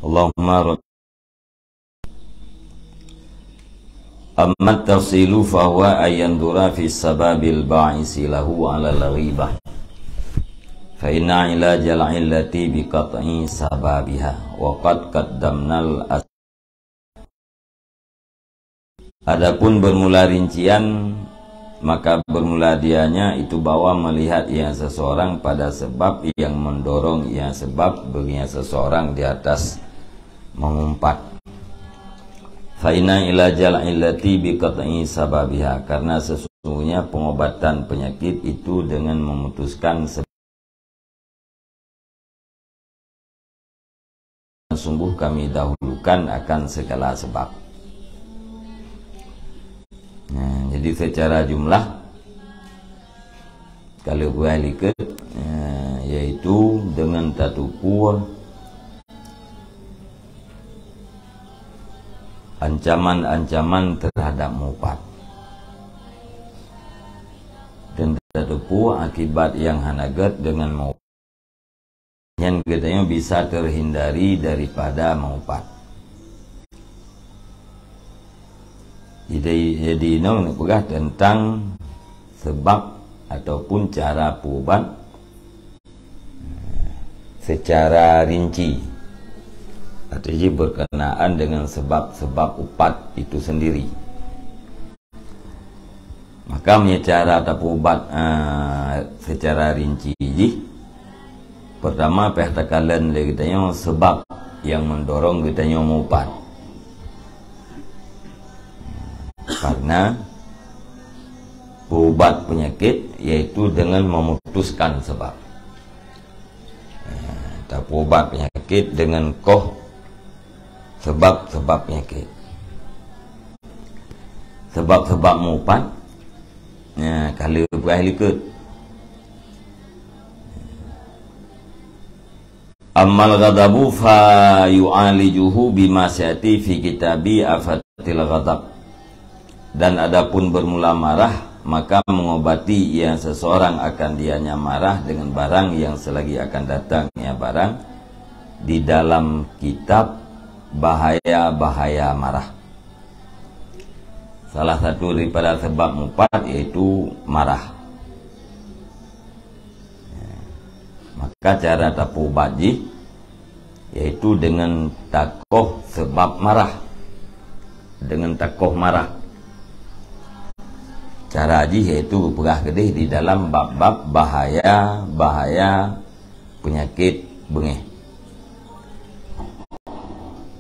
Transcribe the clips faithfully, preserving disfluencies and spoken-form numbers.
Allahumma rabb. Amma tafsilu fahuwa ayyandura fi sababil ba'isi lahu 'alal ghibah. Fa inna ilajal illati bi qat'i sababiha. Wa qad qaddamnal as-, Adapun bermula rincian, maka bermula dianya itu bahwa melihat ia seseorang pada sebab yang mendorong ia sebab bagi ia seseorang di atas mengumpat. Fa inna ilajal illati bi qat'i sababiha, karena sesungguhnya pengobatan penyakit itu dengan memutuskan sebab. Sungguh kami dahulukan akan segala sebab. Nah, jadi secara jumlah, kalau buai likot, eh, yaitu dengan tatupue ancaman-ancaman terhadap mupat. Dan tatupue akibat yang hana gét dengan mupat. Nyan geutanyoe bisa terhindari daripada mupat. Jadi, jadi inoe neupeugah tentang sebab ataupun cara peuubat secara rinci. Artinya berkenaan dengan sebab-sebab upat itu sendiri. Maka meunyoe cara tapeuubat, eh, secara rinci jih, pertama payah takalon lé geutanyoe sebab yang mendorong geutanyoe meuupat. Karena peuubat penyakit yaitu dengan memutuskan sebab. Eh, tapeuubat penyakit dengan koh sebab-sebab penyakit. Sebab-sebab meuupat, eh, ka lheueh peugah likot. Ammal ghadabu fa yu'alijuhu bima sayati fi kitabi afatil ghadab. Dan adapun bermula marah, maka mengobati ia seseorang akan dianya marah dengan barang yang selagi akan datang ia barang di dalam kitab bahaya-bahaya marah. Salah satu daripada sebab mupat yaitu marah. Maka cara tapeuubat jih yaitu dengan takoh sebab marah. Dengan takoh marah. Cara jih yaitu geupeugah keudeh di dalam bab-bab bahaya-bahaya penyakit beungéh.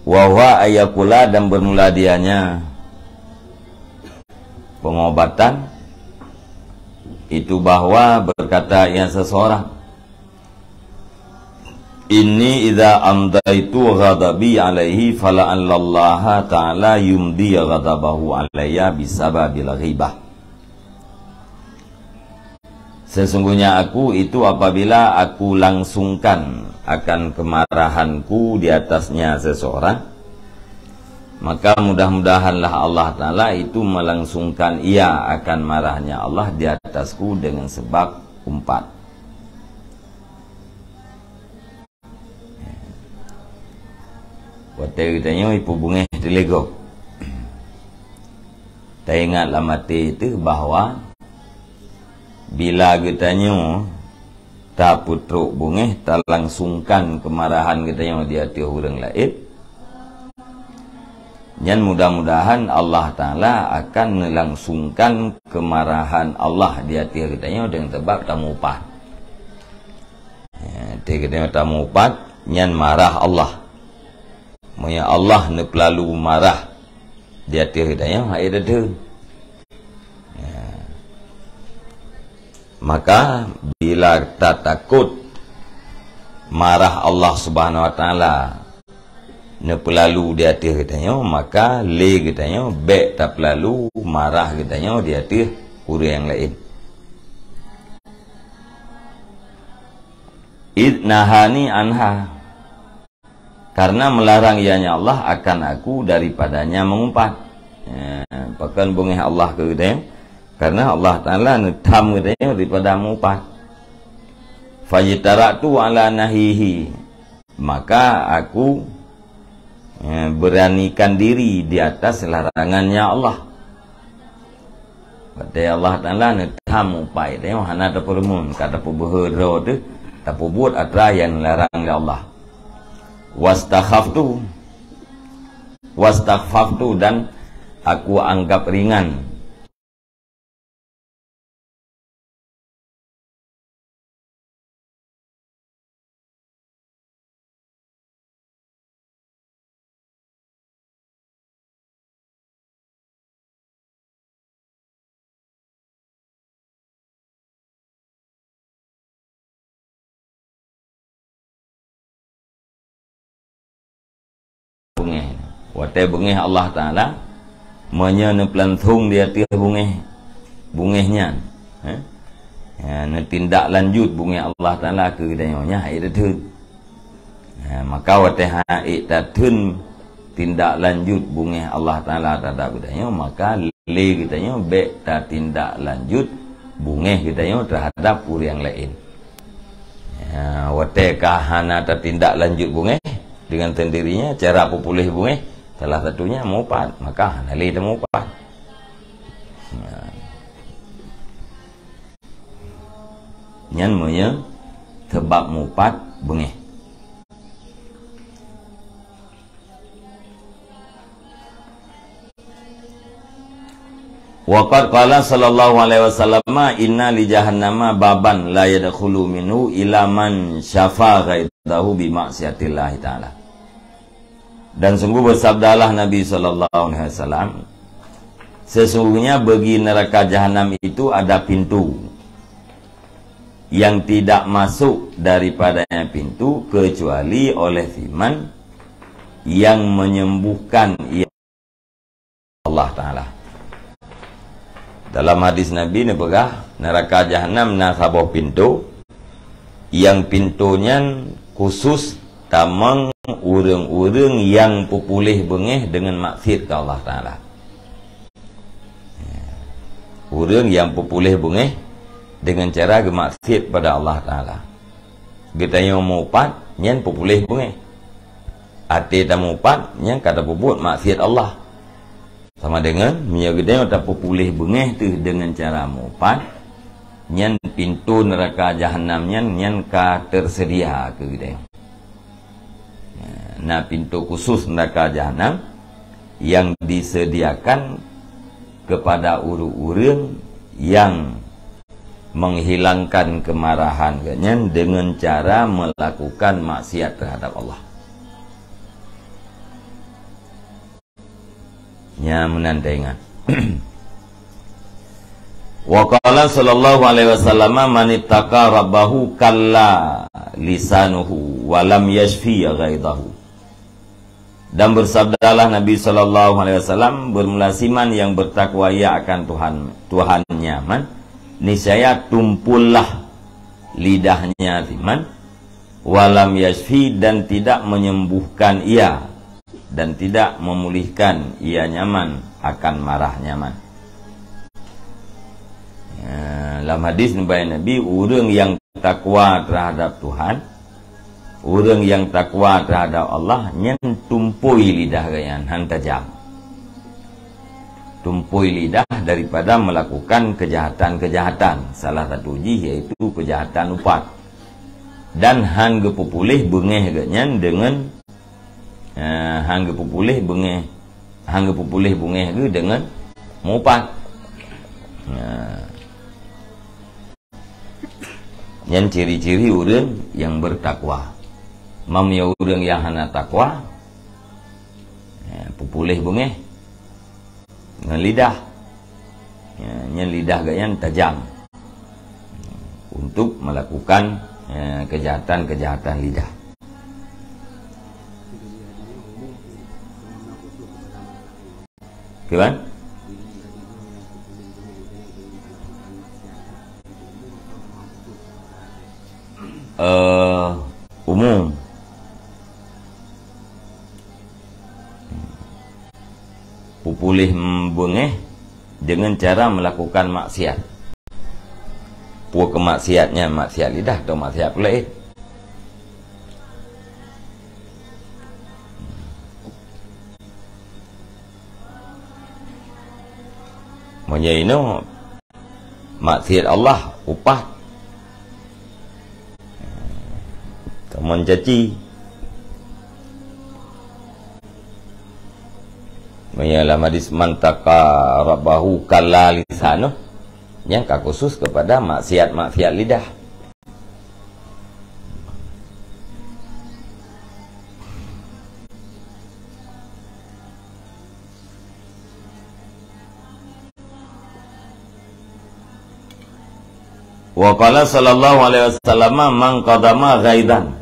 Wa huwa ayyakula, dan bermula dianya pengobatan itu bahwa berkata ia seseorang, "Inni idza amdaitu ghadabi alaihi fala'allallaha ta'ala yumdi ghadabahu alayya bisababil ghibah." Sesungguhnya aku itu apabila aku langsungkan akan kemarahanku di atasnya seseorang, maka mudah-mudahanlah Allah Ta'ala itu melangsungkan ia akan marahnya Allah di atasku dengan sebab umpat. Watée geutanyoe ipeubungéh teulegok, taingat lam até teuh bahwa bila geutanyoe tapeutrok bungéh, talangsungkan keumarahan geutanyoe di ateueh ureuëng laén, nyan mudah-mudahan Allah Ta'ala akan neulangsungkan keumarahan Allah di ateueh geutanyoe deungon sabab tameuupat. Ya, di ateueh geutanyoe tameuupat, nyan marah Allah. Meunyoe Allah neupeulalu marah di ateueh geutanyoe, hai deuh. Ya. Maka bila tatakot marah Allah Subhanahu wa Taala neupeulalu di ateueh geutanyoe, maka lé geutanyoe bék tapeulalu marah geutanyoe di ateueh ureuëng nyang laén. Id nahani anha, karena melarang ianya Allah akan aku daripadanya mengumpat. Ya, pakon beungéh Allah keu geutanyoe, karena Allah Taala neutam geutanyoe daripada mengumpat. Fajtara'tu ala nahihi, maka aku Eh, beranikan diri di atas larangannya Allah. Watée Allah Taala neutham mupat tanyoe hana tapeureumeun, ka tapeubeuhe droe teuh, tapeubuet atra nyang larang lé Allah. Wastakhaftu, wastakhaftu, dan aku anggap ringan. Beungéh. Watée beungéh Allah Taala, meunyoe neupeulanthong di ateueh beungéh, beungéh nyan, eh, ya, neutindak lanjut beungéh Allah Taala keu geutanyoe, nyan hana ék tatheun. Ha, maka watée hana ék tatheun tindak lanjut beungéh Allah Taala teuhadap geutanyoe, maka lé geutanyoe bék tatindak lanjut beungéh geutanyoe teuhadap ureuëng laén. Ha, watée ka hana tatindak lanjut beungéh, dengan sendirinya cara peupuléh beungéh salah satunya mupat, maka hana lé tamupat. Ha. Nyan meunyoe sabab mupat beungéh. Wa qad qala sallallahu alaihi wasallam, "Inna li jahannama baban la yadkhulu minhu illa man syafa ghaidahu bi maksiatillahi ta'ala." Dan sungguh bersabdalah Nabi sallallahu alaihi wasallam, "Sesungguhnya bagi neraka jahanam itu ada pintu, yang tidak masuk daripadanya pintu kecuali oleh siman yang menyembuhkan ia Allah Taala." Dalam hadis Nabi neupeugah, neraka jahanam na saboh pintu, yang pintu nyan khusus tamong ureuëng-ureuëng yang peupuléh beungéh deungon maksiat keu Allah Taala. Ureuëng nyang peupuléh beungéh deungon cara geumaksiat pada Allah Taala. Geutanyoe mupat nyan peupuléh beungéh. Até tamupat nyan ka tapeubuet maksiat Allah. Sama deungon meunyoe geutanyoe tapeupuléh beungéh teuh deungon cara mupat, nyan pintoe neuraka jahanam nyan, nyan ka teuseudia keu geutanyoe. Na pintoe khusus neuraka jahanam nyang disediakan kepada ureuëng-ureuëng nyang menghilangkan kemarahan geuhnyan deungon cara melakukan maksiat terhadap Allah. Nya meunan taingat. Wa qala sallallahu alaihi wasallam, "Man ittaqa rabbahu kalla lisanuhu wa lam yashfi ghaidahu." Dan bersabdalah Nabi sallallahu alaihi wasallam, "Bermula siman yang bertakwa ia akan Tuhan, Tuhannya, man, niscaya tumpullah lidahnya siman, wa lam yashfi, dan tidak menyembuhkan ia, dan tidak memulihkan ia nyaman akan marah nyaman." Ya, lam hadis neubayan Nabi, ureuëng nyang takwa terhadap Tuhan, ureuëng nyang takwa terhadap Allah, nyan tumpôi lidah geuhnyan han tajam. Tumpôi lidah daripada melakukan kejahatan-kejahatan, salah satu jih yaitu kejahatan upat. Dan han geupeupuléh beungéh geuhnyan deungon, eh, han geupeupuléh beungéh, han geupeupuléh beungéh geuh deungon mupat. Nah. Nyan ciri-ciri ureuëng nyang bertakwa. Meunyoe ureuëng nyang hana takwa, ya, peupuléh beungéh ngon lidah. Ya, nyan lidah geuhnyan tajam untuk melakukan, ya, kejahatan-kejahatan lidah. Kiban? Eh, umum. Peupuléh beungéh deungon cara melakukan maksiat. Peue keu maksiat nyan? Maksiat lidah atau maksiat peue laén? Meunyoe inoe maksiat Allah, upah teuma caci. Meunyoe lam hadis, "Man taqa rabbahu kalla lisanuh," nyang ka khusus kepada maksiat-maksiat lidah. Wa qala sallallahu alaihi wasallam, "Man qadama ghaidan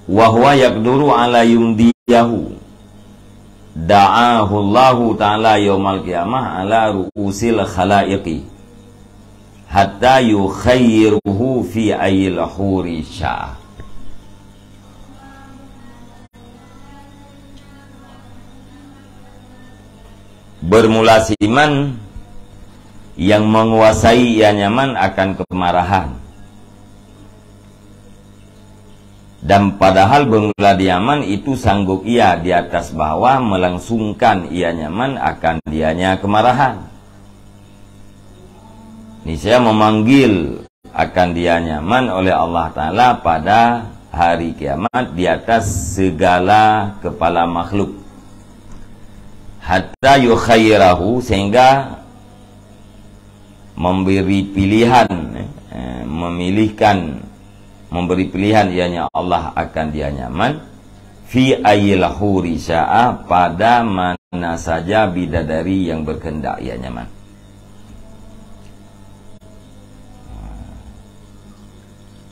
wa huwa yaqduru ala yumdiyahu, da'ahu Allahu ta'ala yaumal qiyamah ala ru'usil khalaiqi, hatta yukhayyiruhu fi ayyil huri sya'a." Bermula siman yang menguasai ia nyaman akan kemarahan. Dan padahal bermula di nyaman itu sanggup ia di atas bahwa melangsungkan ia nyaman akan dianya kemarahan. Niscaya memanggil akan dia nyaman oleh Allah Ta'ala pada hari kiamat di atas segala kepala makhluk. Hatta yukhayyirahu, sehingga memberi pilihan, eh, memilihkan, memberi pilihan ianya Allah akan dia nyaman, fi ayyil huri sya'a, pada mana saja bidadari yang berkehendak ia nyaman.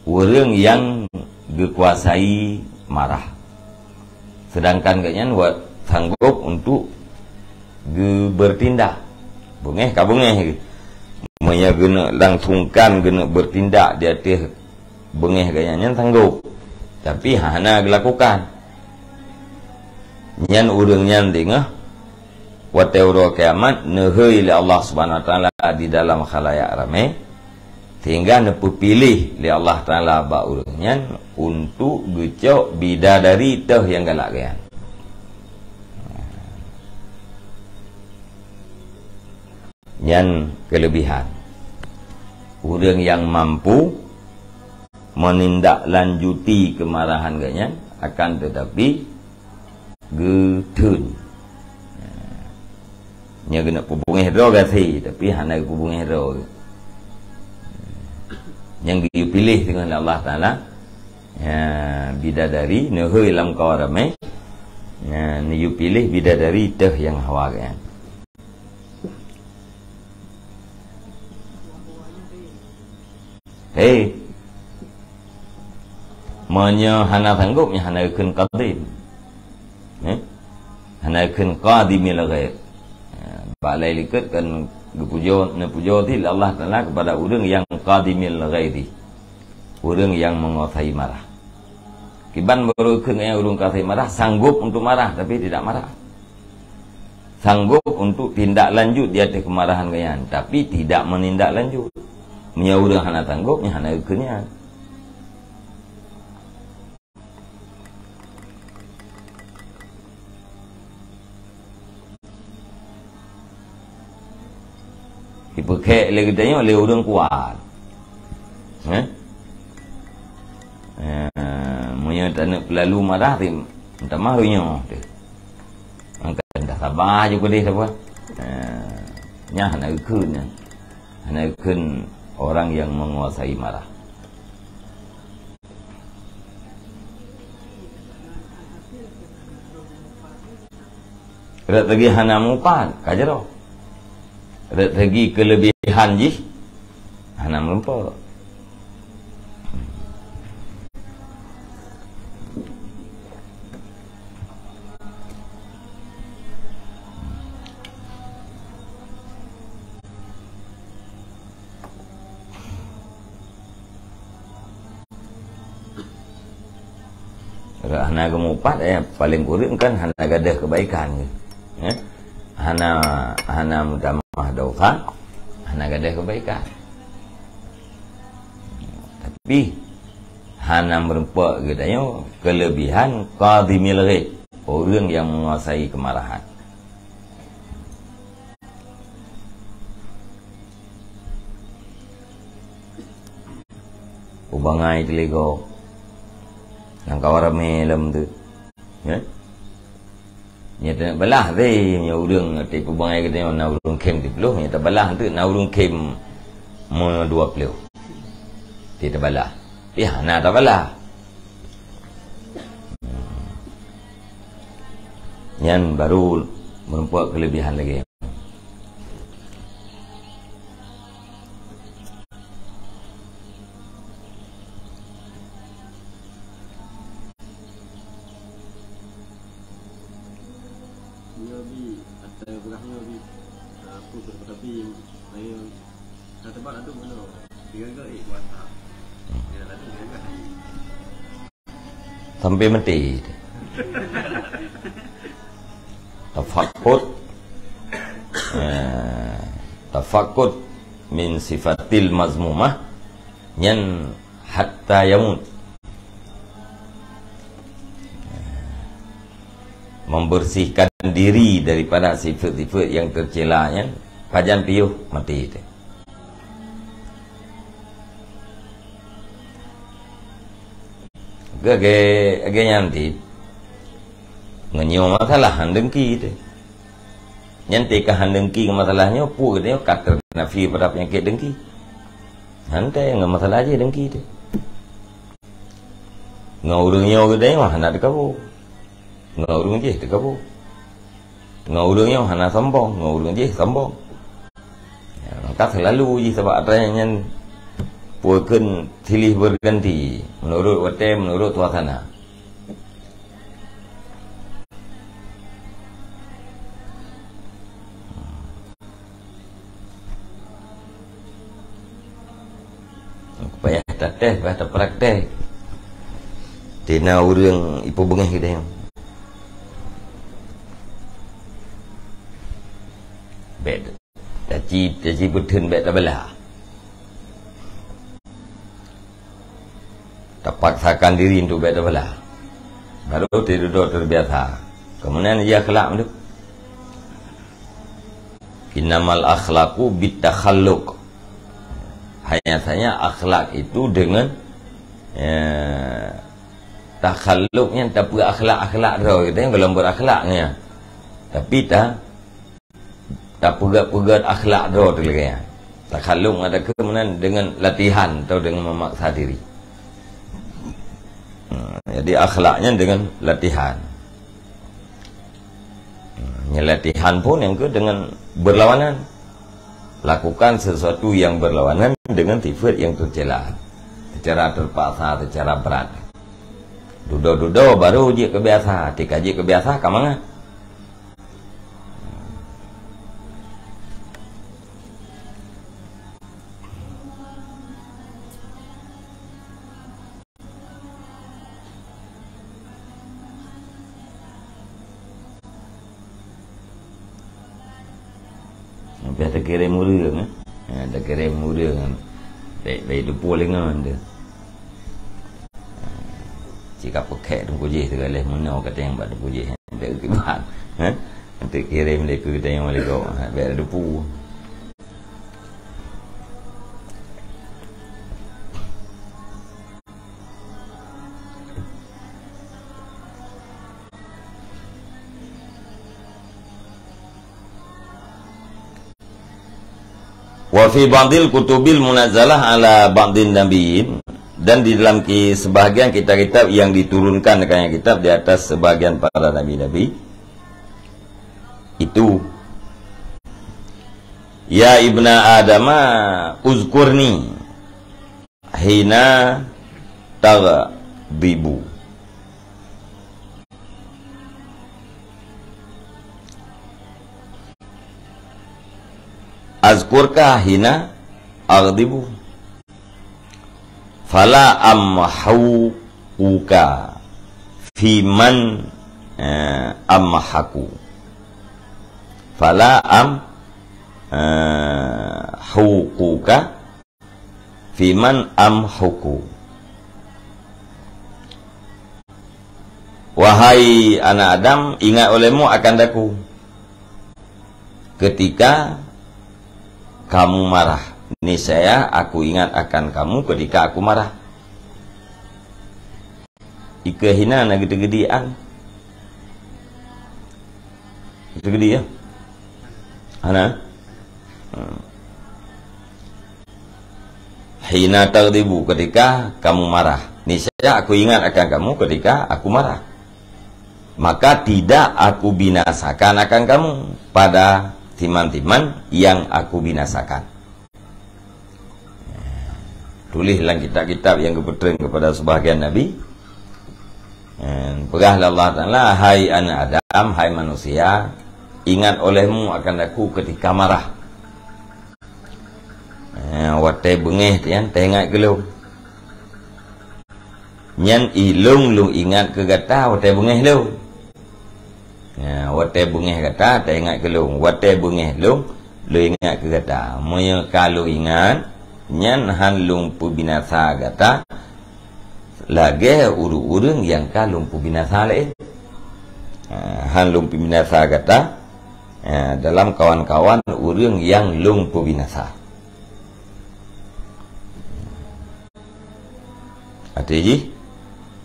Ureuëng nyang geukuasai marah, sedangkan gobnyan wa-, sanggob untuk geubeurtindak. Beungéh ka beungéh geuh. Meunyoe geuneuk langsungkan, geuneuk beurtindak di ateueh beungéh gobnyan, nyan sanggob. Tapi hana geulakukan. Nyan ureuëng nyan singoh watée uroe kiamat neuhôi lé Allah Subhanahu Wa Taala di dalam khalayak ramé, sehingga neupeupiléh lé Allah Taala bak ureuëng nyan untuk geucok bidadari teuh nyang galak gobnyan. Nyan kelebihan. Ureuëng nyang mampu menindaklanjuti kemarahan gobnyan, akan tetapi geutheun. Nyan geuneuk peubeungéh droe gaséh, tapi hana geupeubeungéh droe. Nyang geupiléh singoh lé Allah Taala, ya, bidadari, neuhôi lam kawan ramé, ya, neupiléh bidadari teuh nyang hawa gobnyan. Hei. Meunyoe hana sanggob, nyan hana geukheun qadim. Eh? Hana geukheun qadimil ghair. Ya, bak lhée likot kan geupujoe, neupujoe lé Allah Taala kepada ureuëng nyang qadimil ghairi. Ureuëng nyang menguasai marah. Kiban barô geukheun ureuëng kuasai marah, sanggob untuk marah, tapi tidak marah. Sanggob untuk tindak lanjut di ateueh kemarahan gobnyan, tapi tidak menindak lanjut. Meunyoe ureuëng hana sanggob, nyan hana geukheun nyan. Ipeukhek lé geutanyoe lé ureuëng kuat. Eh? Eh, meunyoe taneuk peulalu marah, rim, tamah runyuh teuh. Angkat dah sabar je keudeh sabar. Eh, nyan hana geukheun nyan. Hana geukheun orang yang menguasai marah. Rot lagi hana mupat, ka jaroe. Rot lagi kelebihan jih, hana meureumpok. Hana geumupat, eh, paléng kureueng kan hana gadôh keubaikan. Eh? Hana, hana meutamah dosa, hana gadôh keubaikan. Tapi, hana meureumpok geutanyoe kelebihan qadimil ghaidh. ureuëng nyang menguasai keumarahan. Peubangai teuligoe nyang ka ramé lom tu. Ya? Nyan teunak balah deh, nyoe ureuëng até peubangai geutanyoe na ureuëng khém siplôh, nyan tabalah tu na ureuëng khém meudua plôh. Ti tabalah. Pih hana tabalah. Nyan baru meureumpok keulebihan lagée. Nyoe bi, asai peugah nyoe bi. Ah, aku sudah tapi, ayo. Kata bak adu mana? Tiga-tiga, eh, kuasa. Ya, lalu dia kan. Sampai mati. Tafakkut. Eh, tafakkut min sifatil mazmumah. Nyan hatta yamut. Membersihkan diri daripada sifat-sifat yang tercela nyan pajan piôh mati teuh. Lagée, lagée nyan ti, ngon nyoe masalah han dengki teuh. Nyan ti ka han dengki ngon masalah nyoe, peue geutanyoe ka teunafi pada peunyakét dengki. Hantei ngon masalah jih dengki teuh. Ngon ureuëng nyoe geutanyoe hana teukabu. Ngon ureuëng jih teukabu. Ngon ureuëng nyoe hana sombong, ngon ureuëng jih sombong. Ya, maka selalu jih sabab atra nyan peue kheun silih berganti meunurot watée, meunurot suasana. Payah tatéh, payah taprakték. Tina ureuëng ipeubeungéh geutanyoe. Bék taci, taci beuteun bék tabeula. Tapaksakan diri untuk bék tabeula. Baru tiduek terbiasa. Kemudian ia akhlak tu. Innamal akhlaqu bit takhalluq. Hanya saja akhlak itu dengan, ya, takhalluq nyan tapeu akhlak-akhlak droe kita yang belum berakhlak nyan. Tapi ta tapeugah-peugah akhlak droe teuh lagée nyan. Takhalluq ngon takeu meunan dengan latihan atau dengan memaksa diri. Hmm, jadi akhlaknya dengan latihan. Hmm, latihan pun yang ke dengan berlawanan. Lakukan sesuatu yang berlawanan dengan sifat yang tercela secara terpaksa, secara berat. Dudoe-dudoe baru jeuet keu biasa, tika jeuet keu biasa ka mangat. Sampai takirém ureuëng, eh? Ha, takirém ureuëng. Baik, baik teupue lengan tu. Cika peukhek Teungku Jih teugaleh meunoe kata nyang bak Teungku Jih. Bèk kiban. Ha? Nanti kirim lé keu geutanyoe lé gob. Ha, bèk ada depu. Wa fi ba'dil kutubil munazzalah ala ba'din nabiyyin, dan di dalam ki-, sebahagian kitab-kitab yang diturunkan, kaya kitab di atas sebahagian para nabi-nabi itu, "Ya ibna Adama, uzkurni hina taghdibu." Azkurka hina aghdibu. Fala amhuquka fi man, eh, amhaku. Fala am, eh, huquka fi man amhuku. Wahai anak Adam, ingat olehmu akan Aku ketika kamu marah. Niscaya Aku ingat akan kamu ketika Aku marah. Ikeue hina na geuteugeudian. Geuteugeudian. Hana? Hmm. Hina taghdibu, ketika kamu marah. Niscaya Aku ingat akan kamu ketika Aku marah. Maka tidak Aku binasakan akan kamu pada timan-timan yang Aku binasakan. Tuléh lam kitab-kitab nyang geupeutrön keupada sebahagian nabi. Eh, peugah lé Allah Taala, "Hai anak Adam, hai manusia, ingat olehmu akan Aku ketika marah." Eh, watée beungéh nyan teuingat keu Lôn. Nyan i Lôn, Lôn ingat keu gata watée beungéh Lôn. Ya, watée beungéh gata teuingat keu Lôn. Watée beungéh Lôn, Lôn ingat keu gata. Meunyoe ka Lôn ingat, nyan hán Lôn peubinasa gata lagée ureuëng-ureuëng nyang ka Lôn peubinasa laén. Ha, hán Lôn peubinasa gata, ha, dalam kawan-kawan ureuëng nyang Lôn peubinasa. Até jih,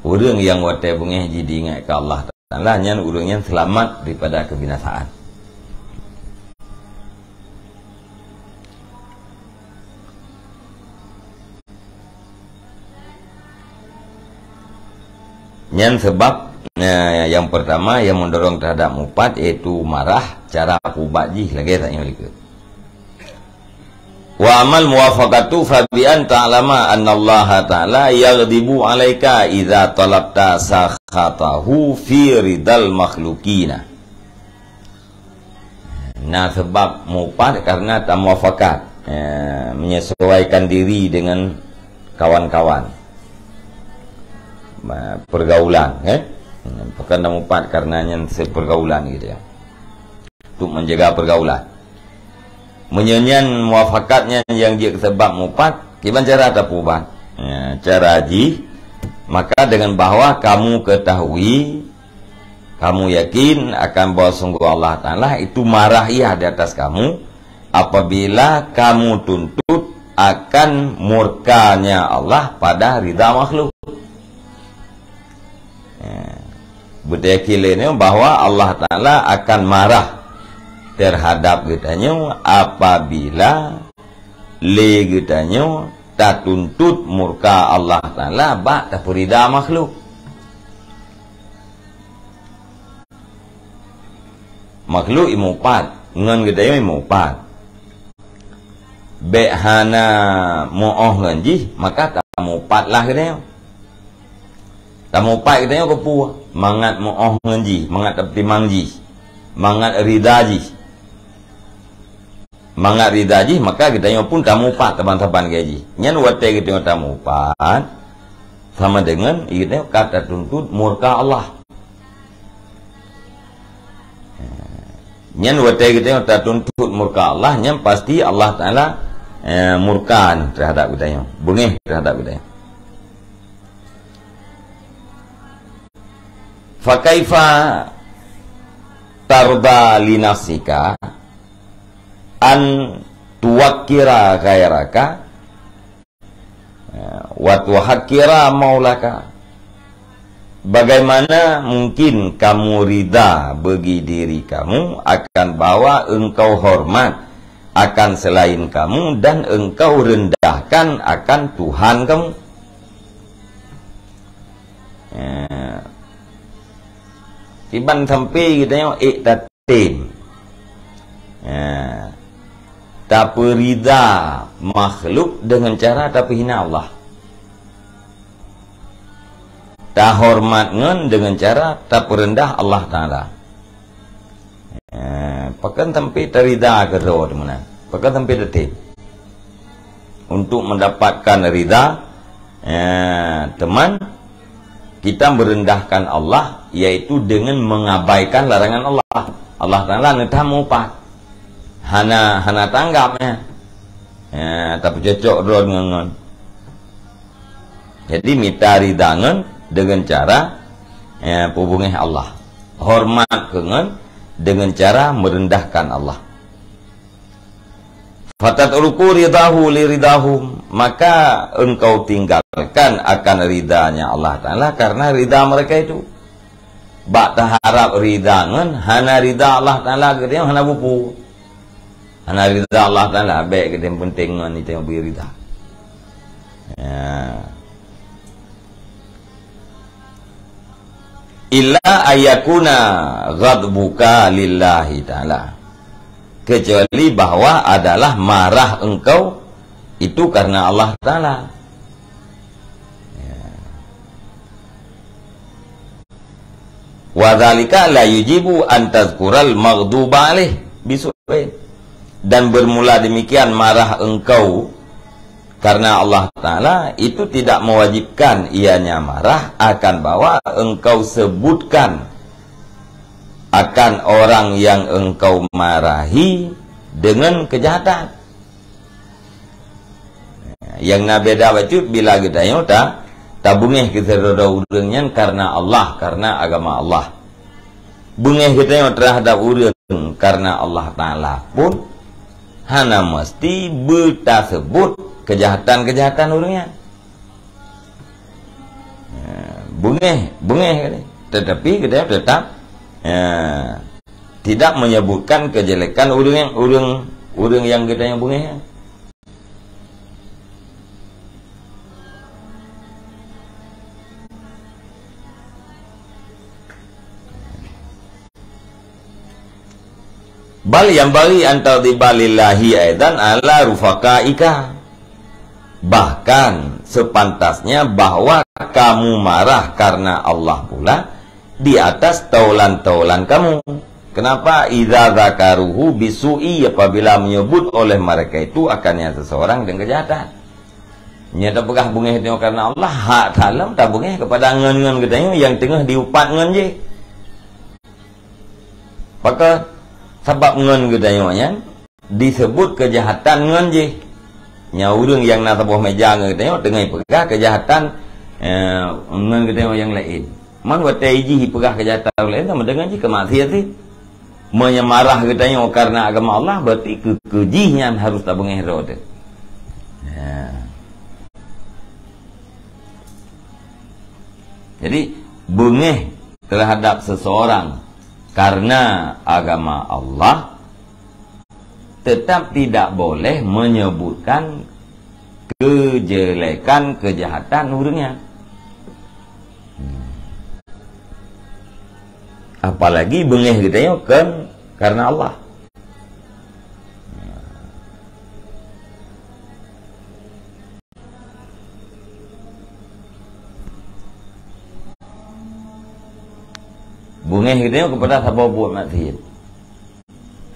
ureuëng nyang watée beungéh jih diingat keu Allah Taala, nyan ureuëng nyan seulamat daripada keubinasaan. Nyan sabab, eh, nyang peurtama nyang meudorong teuhadap mupat, yaitu marah, cara peuubat jih lagée tanyoe likot. Wa amal muwafaqatu fa bi an ta'lama annallaha ta'ala yaghdibu 'alaika idza talabta sakhatahu fi ridal makhluqina. Na sabab mupat karena tamuafakat, eh, menyesuaikan diri dengan kawan-kawan. Ma-, pergaulan, eh. Bukan tamupat karena nyan sepergaulan gitu ya. Untuk menjaga pergaulan. Meunyoe nyan muafakat nyan nyang jeuet keu sabab mupat, kiban cara tapeuubat? Ya, cara jih, maka dengan bahwa kamu ketahui, kamu yakin akan bahwa sungguh Allah Taala itu marah ia di atas kamu apabila kamu tuntut akan murkanya Allah pada ridha makhluk. Ya. Beuteuyakin lé nyoe bahwa Allah Taala akan marah terhadap geutanyoe apabila lé geutanyoe tatuntut murka Allah Taala bak tapeurida makhluk. Makhluk imupat, ngon geutanyoe imupat. Bék hana meu'oh ngon jih, maka tamupatlah geutanyoe. Tameuupat geutanyoe keupeue? Mangat meu'oh ngon jih, mangat tapeutimang jih, mangat rida jih. Mangat rida jih, maka geutanyoe pun tameuupat saban-saban lagée jih. Nyan watée geutanyoe tameuupat, sama deungon geutanyoe ka tatuntut murka Allah. Nyan watée geutanyoe tatuntut murka Allah, nyan pasti Allah Taala, eh, murka terhadap geutanyoe, beungéh terhadap geutanyoe. Fakaifa tarda li nafsika an tuwakkira ghairaka, ya, wa tuhakkira maulaka. Bagaimana mungkin kamu rida bagi diri kamu akan bahwa engkau hormat akan selain kamu dan engkau rendahkan akan Tuhan kamu? Ya. Kiban sampai geutanyoe ék tatem. Ya. Tapeurida makhluk dengan cara tapeuhina Allah. Tahormat ngon dengan cara tapeurendah Allah Taala. Eh, pakon sampai tarida keudroe teuma na? Pakon sampai tatem? Untuk mendapatkan rida, eh, teuma kita merendahkan Allah, yaitu dengan mengabaikan larangan Allah. Allah Taala neutah meuupat. Hana, hana tanggap, ya. Ya, tapeucocok droe deungon ngon. Jadi, mita rida ngon dengan cara Ya, peubungéh Allah. Hormat keu ngon dengan cara merendahkan Allah. "Fatatruku ridahu li ridahum," maka engkau tinggalkan akan ridanya Allah Ta'ala karena rida mereka itu. Bak taharap rida ngon hana rida Allah Ta'ala, geutanyoe hana bupu. Hana rida Allah Ta'ala, bék geutanyoe penting ngon itu yang beri rida. Ya. "Illa ayakuna ghadbuka lillahi ta'ala." Kecuali bahwa adalah marah engkau itu karena Allah Ta'ala. Ya. "Wa dzalika la yujibu an tazkural maghduba alaih bisu'in." Dan bermula demikian marah engkau karena Allah Ta'ala itu tidak mewajibkan ianya marah akan bahwa engkau sebutkan akan orang yang engkau marahi dengan kejahatan. Nyang na beda bacut bila geutanyoe ta, tabungéh keu sidroe ureuëng nyan karena Allah, karena agama Allah. Bungéh geutanyoe terhadap ureuëng karena Allah Ta'ala pun hana mesti beutasebut kejahatan-kejahatan ureuëng nyan. Ya, bungéh, bungéh, tetapi kita tetap, ya, tidak menyebutkan kejelekan ureuëng, ureuëng, ureuëng yang kita yang bungéh. "Bal yanbaghi an taghdiba lillahi aidan ala rufaqaika." Bahkan sepantasnya bahwa kamu marah karena Allah pula di atas taulan-taulan kamu. Kenapa? "Idza dzakaruhu bisu'i," apabila menyebut oleh mereka itu akannya seseorang dengan kejahatan. Nyan tapeugah bungéh tanyoe karena Allah, hak that lom tabungéh kepada ngon-ngon geutanyoe nyang teungoh diupat ngon jih. Pakon? Sabab ngon geutanyoe nyan disebut kejahatan ngon jih. Nyan ureuëng nyang na saboh meja ngon geutanyoe teungoh peugah kejahatan, eh, ngon geutanyoe nyang laén. Man watée jih peugah kejahatan ureuëng laén sama dengan jih keu maksiat sih. Meunyoe marah geutanyoe karena agama Allah, berarti keu, keu jih nyan harus tabungéh droe teuh. Ya. Jadi, bungéh terhadap seseorang karena agama Allah tetap tidak boleh menyebutkan kejelekan, kejahatan ureuëng nyan. Apalagi bungéh geutanyoe kan karena Allah. Bungéh geutanyoe kepada saboh buet maksiat.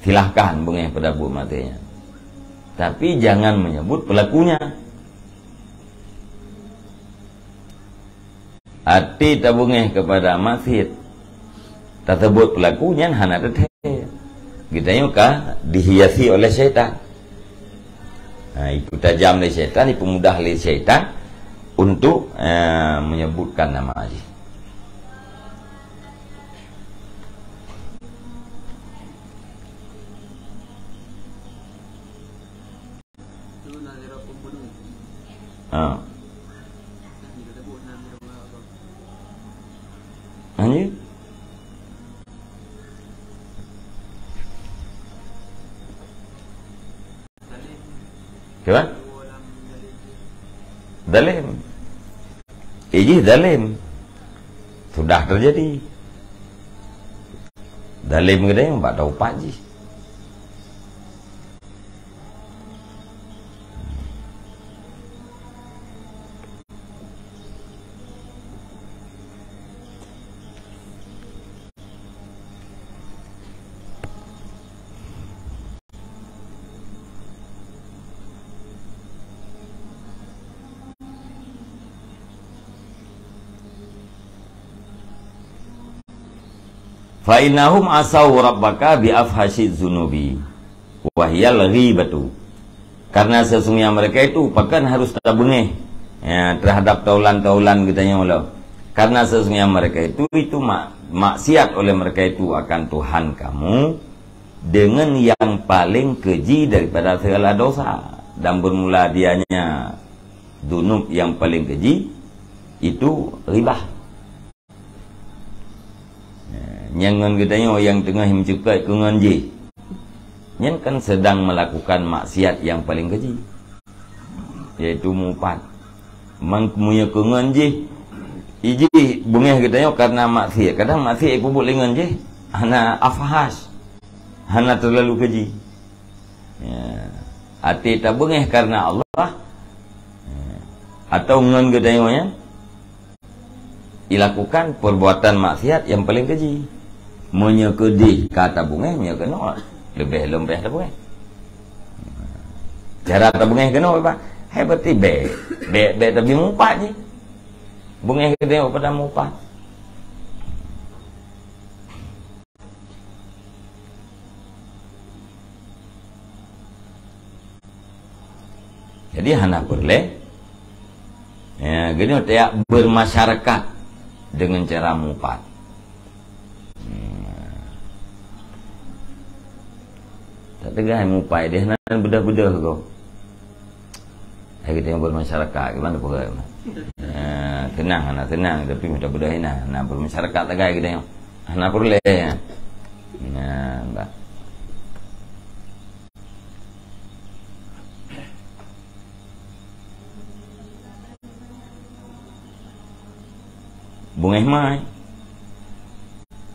Silahkan bungéh pada buet maksiat nyan. Tapi jangan menyebut pelakunya. Até tabungéh kepada maksiat, tasebut pelaku nyan hana teuthée. Geutanyoe ka dihiasi oleh syaitan. Ha, ipeutajam lé syaitan, ipeumudah lé syaitan untuk, eh, menyebutkan nama jih. Ha. Lanjut. Siapa? Zalim. Eh, jih zalim. Sudah terjadi. Zalim geude bak taupat jih. Fa innahum asaw rabbaka bi afhasyiz dzunubi, wa hiyal ghibatu. Karena sesungguhnya mereka itu pakon harus tabeungéh, ya, terhadap taulan-taulan geutanyoe lom. Karena sesungguhnya mereka itu, itu mak-, maksiat oleh mereka itu akan Tuhan kamu dengan yang paling keji daripada segala dosa. Dan bermula dianya dunub yang paling keji, itu ribah. Nyang ngon geutanyoe nyang teungoh meucukot keu ngon jih, nyan kan sedang melakukan maksiat yang paling keji, yaitu mupat. Mang meunyoe keu ngon jih, ijih beungéh geutanyoe karena maksiat. Kadang maksiat ipeubuet lé ngon jih hana afhash, hana terlalu keji. Ya. Até tabeungéh karena Allah, ya, atau ngon geutanyoe nyan ilakukan perbuatan maksiat yang paling keji. Meunyoe keudeh ka tabeungéh, meunyoe keunoe leubeh lom payah tabeungéh. Cara tabeungéh keunoe, Pak, hai berarti bèk, bèk, bèk tabi mupat jih. Beungéh geutanyoe pada mupat. Jadi hana peureulèe, ya, geutanyoe tajak bermasyarakat dengan cara mupat. Hmm. Tak teugah mupat deh, hana beudôh-beudôh gob. Hai geutanyoe bermasyarakat, gimana peugah? Ya, tenang, hana tenang, tapi mudah-mudahan hana, hana bermasyarakat lagèe geutanyoe. Hana peureulèe, ya. Nah, bah. Beungéh mai.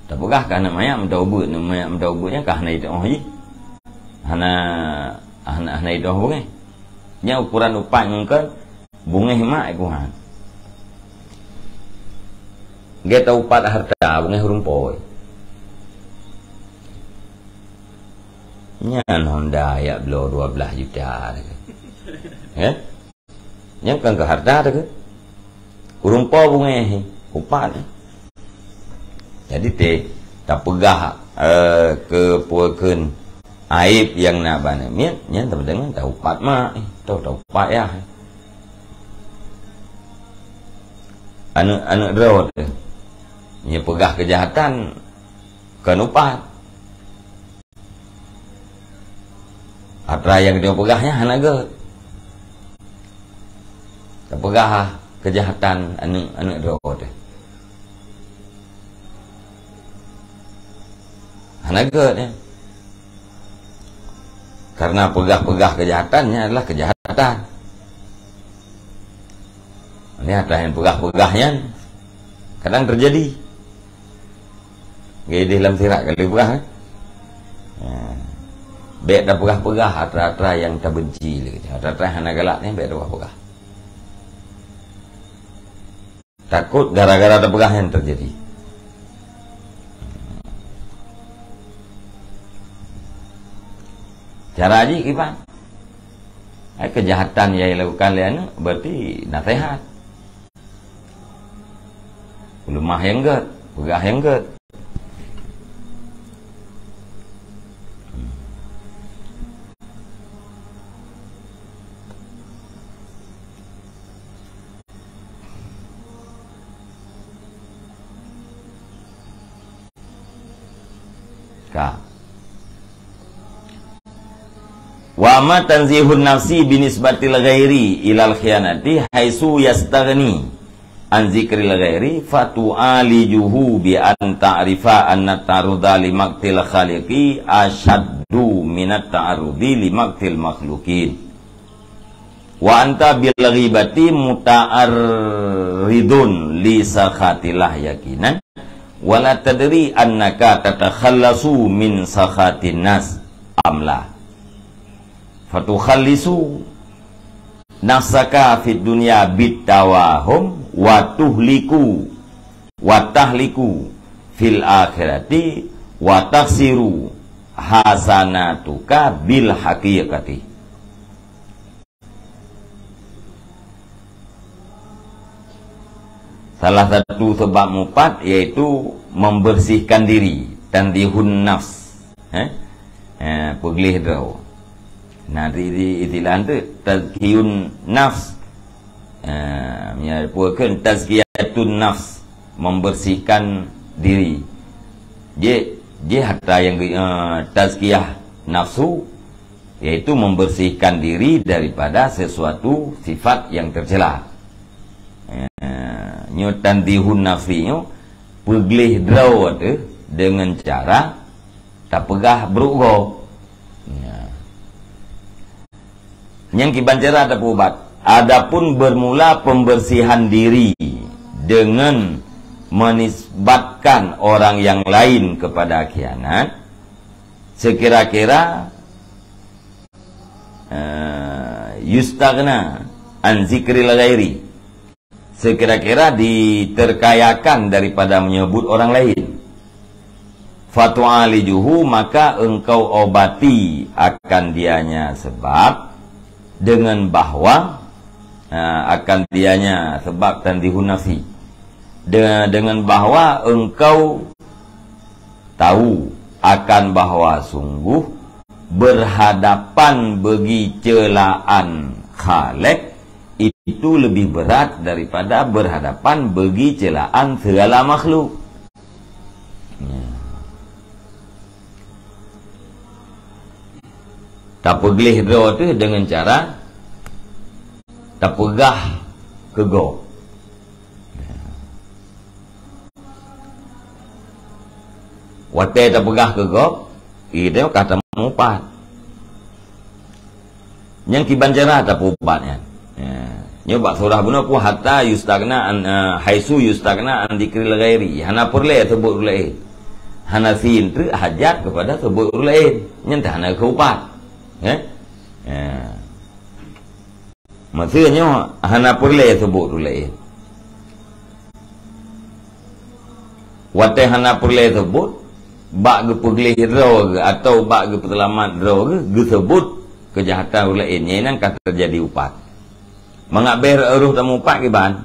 Tapeugah keu aneuk manyak meuda ubeut, aneuk manyak meuda ubeut nyan ka hana jiteu'oh jih. Hana, hana, hana jiteu'oh beungéh. Nyan ukuran upat ngon kön, beungéh mak, eh, Tuhan. Gét taupat hareuta, beungéh ureueng po. Nyan Honda jak bloe dua belas juta. Ya? Nyan kan keu hareuta teuh. Ureueng po beungéh, upat. Jadi teuh tapeugah, eh, keu peue kheun aéb nyang na bak aneuk miet, nyan teuma deungon taupat mak, eh, tau taupat yah. Aneuk, aneuk droe teuh, nyan peugah keujahatan kön upat. Atra nyang geutanyoe peugah nyan hana gét. Tapeugah keujahatan aneuk, aneuk droe teuh. Hana gét nyan. Karena peugah-peugah keujahatan nyan adalah keujahatan. Nyan atra nyang peugah-peugah nyan kadang teujadi. Geuideh lam sirat ka lheueh peugah, eh? Ha. Bèk tapeugah-peugah atra-atra nyang tabenci lé. Atra-atra hana galak nyan bèk tapeugah-peugah. Takot gara-gara tapeugah nyan teujadi. Cara jih kiban? Hai, keujahatan nyang dilakukan lé aneuk, berarti naseuhat. Peuleumah nyang gét, peugah nyang gét. Ka. Wa amma tanzihun nafsi binisbatil ghairi ilal khiyanati haitsu yastaghni an zikril ghairi fatu'alijuhu bi an ta'rifa anna ta'arruda li maqtil khaliqi asyaddu minat ta'arrudi li maqtil makhluqin. Wa anta bil ghibati muta'arridun li sakhatillah yaqinan, wa la tadri annaka tatakhallasu min sakhatin nas am la. Fatukhallisu nafsaka fid dunya bit tawahum, wa tuhliku, wa tahliku fil akhirati, wa taksiru hasanatuka bil haqiqati. Salah satu sebab mupat yaitu membersihkan diri, tanzihun nafs. Eh? Eh, peugleh droe. Nah, di, di istilah tu tazkiyun nafs. Eh, meunyo peue kheun tazkiyatun nafs. membersihkan diri. Jih, jih harta nyang, eh, tazkiyah nafsu, yaitu membersihkan diri daripada sesuatu sifat yang tercela. Eh, nyoe tanzihun nafsi nyoe, peugleh droe teuh dengan cara tapeugah brok gob. Ya. Nyang kiban cara tapeuubat. Adapun bermula pembersihan diri dengan menisbatkan orang yang lain kepada khianat, sekira-kira, eh, yustaghna an zikril ghairi, sekira-kira diterkayakan daripada menyebut orang lain. Fatu'alijuhu, maka engkau obati akan dianya sebab dengan bahwa, ha, akan dianya sebab tanzihun nafsi. De-, dengan bahwa engkau tahu akan bahwa sungguh berhadapan bagi celaan Khalik itu lebih berat daripada berhadapan bagi celaan segala makhluk. Ya. Tapeugleh droe teuh dengan cara tapeugah keu gob. Watée tapeugah keu gob, geutanyoe ka tameuupat. Nyang kiban cara tapeuubat nyan. Ya. Nyoe bak surah bunoe pun hatta yustagna an, eh, haitsu yustagna an dzikril ghairi. Hana peureulée seubut ureuëng laén. Hana sien treuk hajat keupada seubut ureuëng laén. Nyan teuh hana keuupat. Ya. Ya. Maksud nyoe hana peureulée seubut ureuëng laén. Watée hana peureulée seubut, bak geupeugleh droe geuh atawa bak geupeuseulamat droe geuh, geuseubut keujahatan ureuëng laén, nyan ka teujadi upat. Mangat béh roh tameuupat kiban.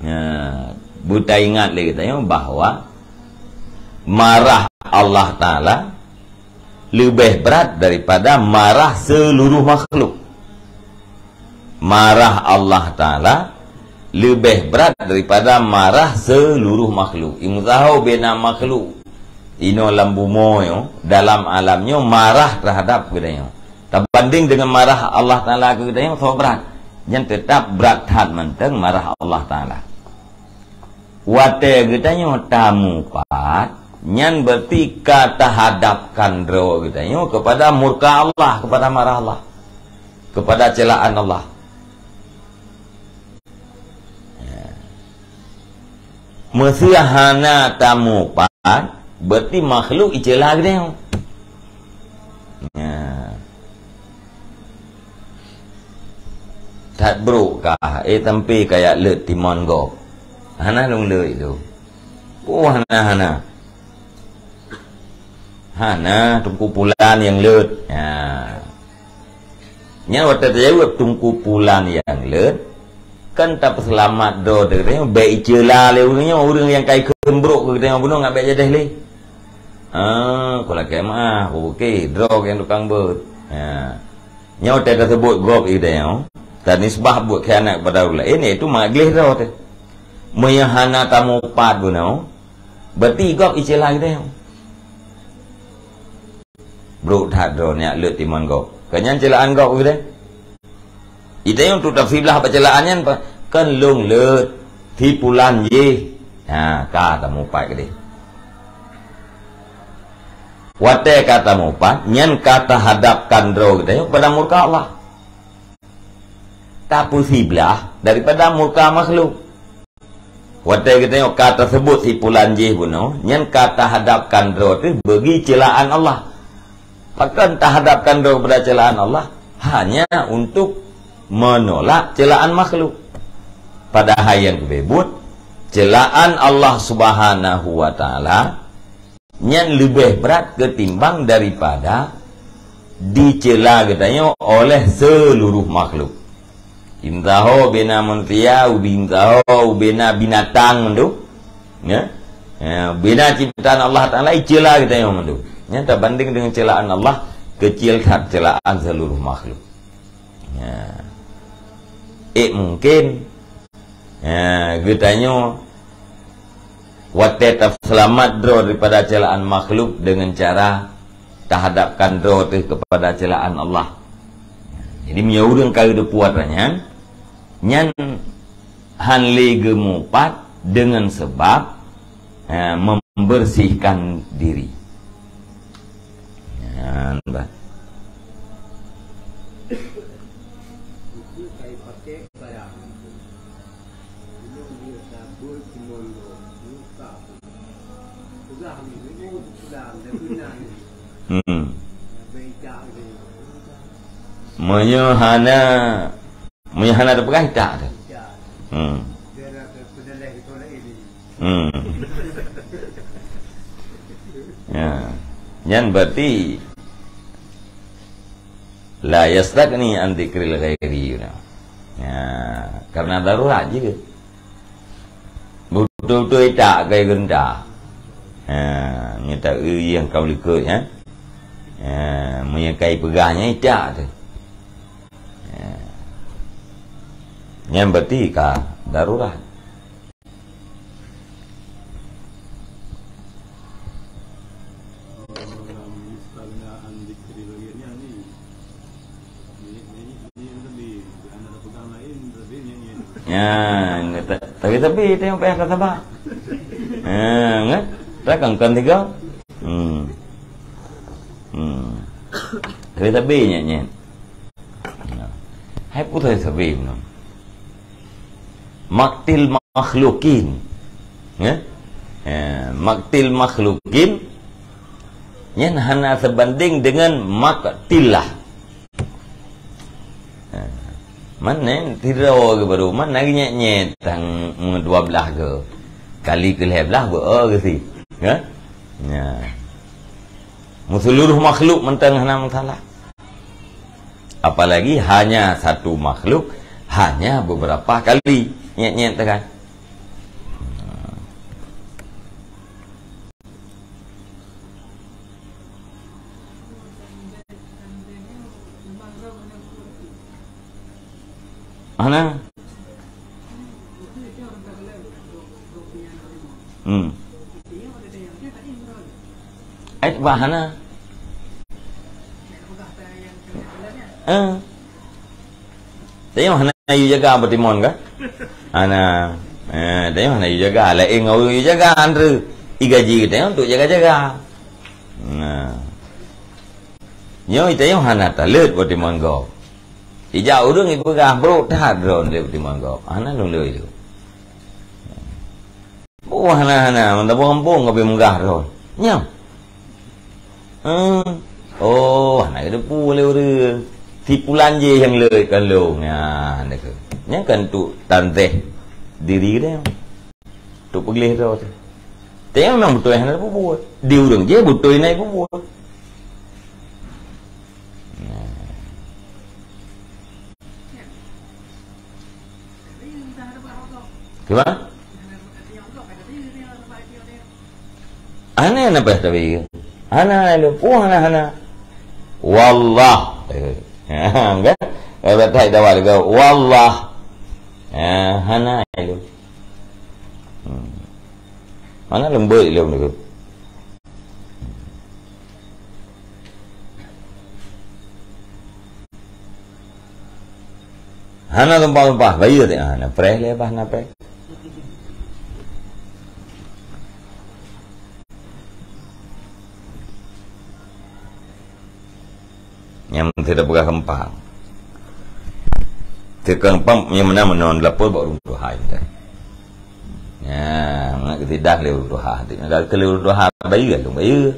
Nah, beutaingat lé geutanyoe bahwa marah Allah Taala leubeh brat daripada marah seuluruh makhluk. Marah Allah Taala leubeh brat daripada marah seuluruh makhluk. Imeusaho bina makhluk inoe lam bumoe nyoe, dalam alam nyoe marah teuhadab geutanyoe. Tabandeng deungon marah Allah Taala keu geutanyoe, soe brat? Nyan teutab brat that mantong marah Allah Taala. Watée geutanyoe tameuupat, nyan berarti ka tahadapkan droe geutanyoe keupada murka Allah, keupada marah Allah, keupada celaan Allah. Ya. Meuseuh hana tameuupat, berarti makhluk iceula geutanyoe. Ya. That brok kah, eh, tampé kajak leuet timon gob. Hana lôn leuet lôn. Oh, hana, hana. Hana, Teungku Pulan nyang leuet. Ya. Nyan watée tajaweueb Teungku Pulan nyang leuet, kan tapeuseulamat droe teuh geutanyoe, bék iceula lé ureuëng nyoe, ureuëng nyang ka ikheun brok keu geutanyoe bunoe ngat bék jadeh lé. Ah, ku lakée meuáh, oke, droe nyang tukang beuet. Ya. Nyoe watée taseubut gob geutanyoe, tanisbah buet khianat keupada ureuëng laén, yaitu mangat gleh droe teuh. Meunyoe hana tameuupat bunoe, berarti gob iceula geutanyoe. Brok that droe nyak leuet timon gob. Keu nyan ceulaan gob geutanyoe. Geutanyoe untuk tasiblah bak ceulaan nyan, pa-, kan lôn leuet, si pulan jih. Ha, ka tameuupat keudeh. Watée ka tameuupat, nyan ka tahadapkan droe geutanyoe keupada murka Allah. Tapeusiblah daripada murka makhluk. Watée geutanyoe ka taseubut si pulan jih bunoe, nyan ka tahadapkan droe teuh bagi ceulaan Allah. Pakon tahadapkan droe keupada ceulaan Allah? Hanya untuk menolak ceulaan makhluk. Padahai nyang geubeuet, ceulaan Allah Subhanahu wa Taala nyan leubeh brat keutimbang daripada diceula geutanyoe oleh seuluruh makhluk. Imeusaho bina manusia, imeusaho bina binatang mandum. Ya. Ya, bina ciptaan Allah Taala iceula geutanyoe mandum. Nyan tabandeng deungon ceulaan Allah, keucil that ceulaan seuluruh makhluk. Ya. Eh, mungkin, ya, geutanyoe Watée taseulamat droe daripada ceulaan makhluk deungon cara tahadapkan droe teuh keupada ceulaan Allah. Jadi, meunyoe ureuëng ka geuteupeue atra nyan, nyan hán lé geumupat deungon sabab, eh, membersihkan diri. Nyan bah. Hmm. Meunyoe hana, meunyoe hana teupeugah, itak teuh. Hmm. Hmm. Ya. Nyan berarti la yastaghni an dzikril ghairi. Ya, karena darurat jih. Beutôi-beutôi itak kai geureuntah. Ha, nyoe ta eu nyang ka likot, ya. Ha, meunyoe kai peugah nyan itak teuh. Ha. Nyan berarti ka darurat. Ya, ta-, tapi, tapi tengok payah tasabah. Ha, kan? Takkan kan tiga? Hmm. Hmm. Tapi, tapi nyet, nyet. Ya. Hai putus tapi, no. Maktil makhlukin. Ya? Ya, maktil makhlukin nyan hana sebanding dengan maktillah. Ha. Man nyan sidroe geuh baru, man lagée nyet-nyet tang dua belas geuh. Kali keu lhée belas beu geuh si. Ya? Ya. Meuseuluruh makhluk mantong hana masalah. Apalagi hanya satu makhluk, hanya beberapa kali. Nyet-nyet tekan. Hana. Hmm. Ai bah hana. Eh. Tanyoe hana yue jaga beutimon ka? Hana. Eh, tanyoe hana yue jaga. Laén ngon yue jaga, Andre. Igaji geutanyoe untuk jaga-jaga. Nah. Nyoe tanyoe hana taleuet beutimon gob. Ijak ureuëng ipeugah brok that droe lé beutimon gob. Hana lôn lé itu. Boh hana-hana, mantong gampông ka pi meugah droe. Nyoe. Hmm. Oh, hana geuteupeue lé ureuëng. Si pulan jih nyang leuet kon lôn. Nyan, nyan kan untuk tanzeh diri geutanyoe. Untuk peugleh droe teuh. Tapi memang beutôi hana peubuet. Di ureuëng jih beutôi na peubuet. Nah. Kiban? Hana, hana payah tabi. Hana, hana, oh, hana, hana. Wallah. Kan? Batai dawa lagak. Wallah. Ha, hana ilôn. Hmm. Mana leumbot ilôn tu? Hana tumpah-tumpah, bayeue teuh, ah, na preh lé bah, na preh. Nyang meuntri tapeugah keumpang. Teukeumpang nyang meunan meunan lapor bak ureuëng tuha. Nyan, ngat geusidah lé ureuëng tuha. Ngat keu lé ureuëng tuha bayeue, lôn bayeue.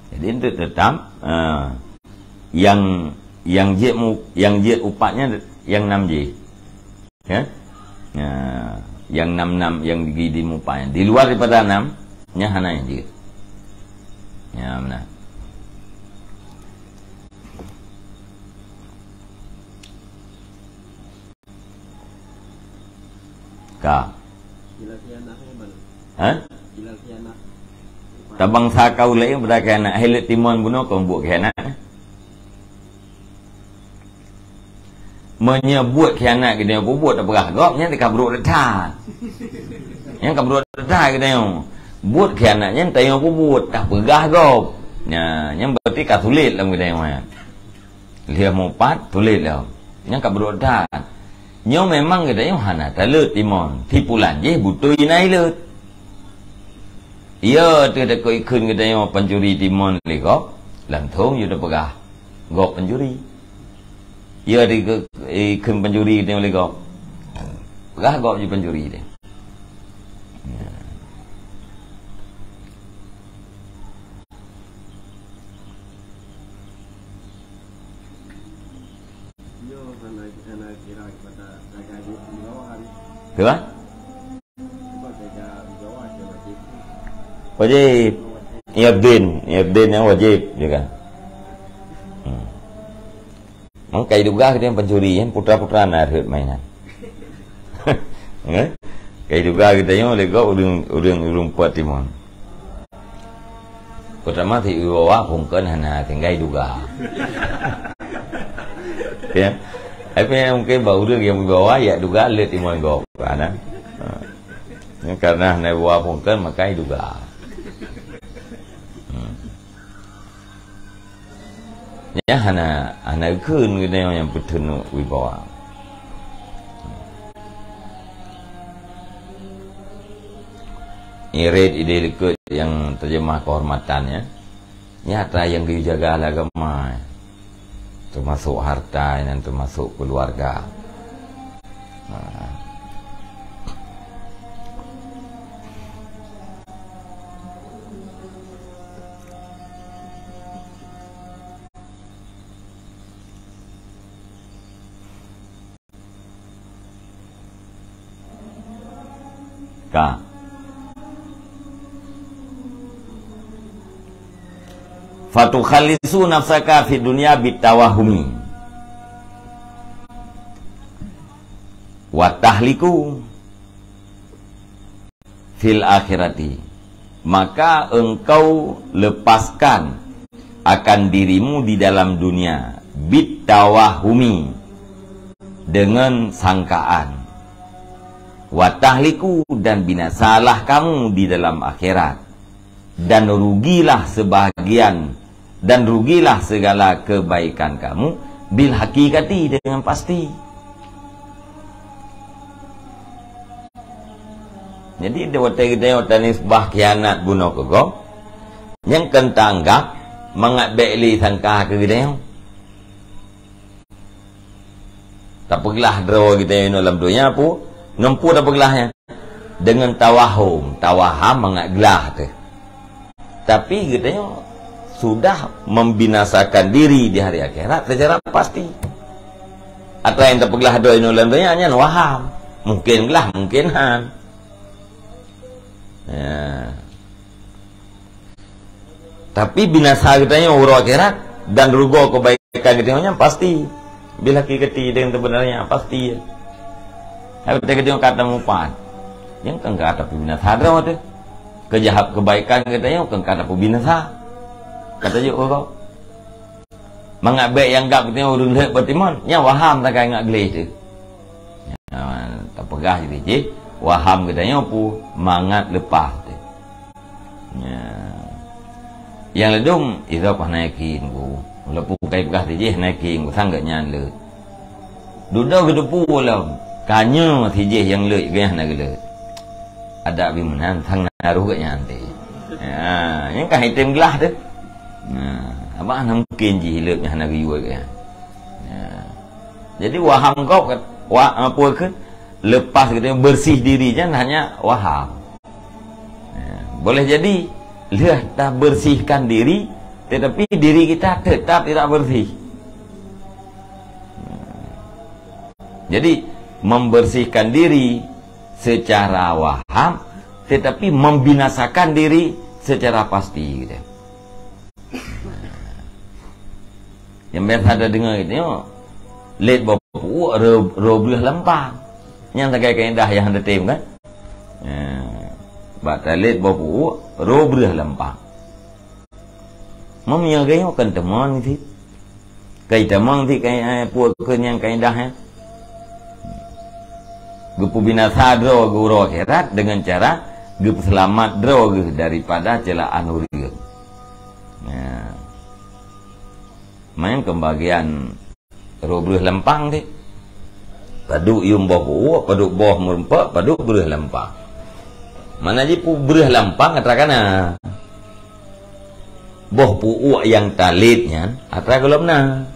Jadi, untuk tetap, eh, yang, yang jeuet mu-, yang jeuet upatnya yang enam jih. Ya? Ya, yang enam-enam yang di, di mupa, di luar daripada enam, nya hana yang jeuet. Ya, benar. Ka. Ilal khianah ya, Bang? Hah? Ilal khianah. Tabangsa kaul laén beuda khianat, hai leuet timon bunoe kon buet khianat. Meunyoe buet khianat geutanyoe peubuet tapeugah gob, nyan ka brok that. Nyan ka brok that geutanyoe. Buet khianat nyan tanyoe peubuet, tapeugah gob. Nya, nyan berarti ka sulet lam geutanyoe nyan. Lheueh mupat, tuléh lom. Nyang ka brok that. Nyoe memang geutanyoe hana taleuet timon. Si pulan jih beutôi na ileuet. Iya teuh takot ikheun geutanyoe pancuri timon lé gob, langsong yue tapeugah gob pancuri. Iya teuh ikheun pancuri geutanyoe lé gob, peugah gob jih pancuri teuh. Betul kan? Wajib. Yardin, yardin yang wajib juga. Hmm. Maka duga kita yang pencuri, kan? Putra-putra na rhot mainan. Eh? Kai duga geutanyoe lé gob ureueng, ureueng, ureueng puat timon. Peutama si wibawa phungkeun hana tinggai duga. Ya. Tapi mungkin bak ureueng nyang wibawa, ya duga lé timon gob. Hana. Ha. Karena hana wibawa phungkeun, maka duga. Hmm. Nyan hana, hana geukheun geutanyoe nyang peuteunuk wibawa. Irit idéh likot nyang teujeumah keuhormatan, ya. Nyan atra nyang geujaga lé agama, teumasok harta dan teumasok keuluwarga. Ha. Ka. Fatukhallisu nafsaka fid dunya bitawahumi. Wa tahliku fil akhirati, maka engkau lepaskan akan dirimu di dalam dunia, bitawahumi, dengan sangkaan, watahliku, dan binasalah kamu di dalam akhirat, dan rugilah sebahagian dan rugilah segala kebaikan kamu, bil hakikati, dengan pasti. Jadi, di watée geutanyoe tanisbah khianat bunoe keu gob, nyang kon taanggab mangat bék lé sangka keu geutanyoe. Tapeuglah droe geutanyoe inoe lam donya pu, ngon pu tapeuglah nyan. Deungon tawahum, tawaham mangat glah teuh. Tapi geutanyoe sudah membinasakan diri di hari akhirat secara pasti. Atra nyang tapeuglah droe inoe lam donya nyan waham. Mungkin glah, mungkin han. Ya. Tapi binasa geutanyoe uroe akhirat dan rugoe kebaikan geutanyoe nyan pasti. Bil hakikati, dengan sebenarnya pasti. Tapi geutanyoe ka tamupat. Nyang kan ka tapeubinasa droe teuh. Keujahat kebaikan geutanyoe kan ka tapeubinasa. Ka tajok uroe. Mangat bék nyang gab geutanyoe ureueng lheueh beutimon, nyan waham takai ngat gleh teuh. Nyan, tapeugah jih, waham geutanyoe pu mangat leupah teuh. Nyan. Nyang ladôm, idzoe hana yakin ku. Walaupun kai peugah sijih hana yakin ku, sang geuh nyan leuet. Dudoe geuteupeue lom, ka nyoe sijih nyang leuet geuh hana geuleuet. Adak bimeunan sang na roh geuh nyan teuh. Ya, nyang ka item glah teuh. Nah, abah hana mungkin jih leuet nyang hana geuyue geuh nyan. Ya. Jadi waham gob kat, wa-, apa ke? Lepas kita bersih diri jan hanya waham. Ya, boleh jadi lheueh tabersihkan diri, tetapi diri kita tetap tidak bersih. Jadi membersihkan diri secara waham, tetapi membinasakan diri secara pasti gitu. Nyang biasa tadeungoe geutanyoe, lét boh pu'uk ro-, roh breueh lampang. Nyan sagai keuidah nyang tatem kan? Nyan. Bak talét boh pu'uk roh breueh lampang. Meunyoe geuh nyoe kan teumon cit. Kai tamong cit kai, eh, peue keu nyang kaidah, eh. Geupeubinasa droe geuh uroe akhirat deungon cara geupeuseulamat droe geuh daripada ceulaan ureuëng. Nah. Main keubagian Rôh breueh lampang deh. Padub yuem boh puuek, padub boh meurumpok, padub breueh lampang. Mana jih pu-, breueh lampang atra kana. Boh puuek nyang talét nyan atra gohlom na.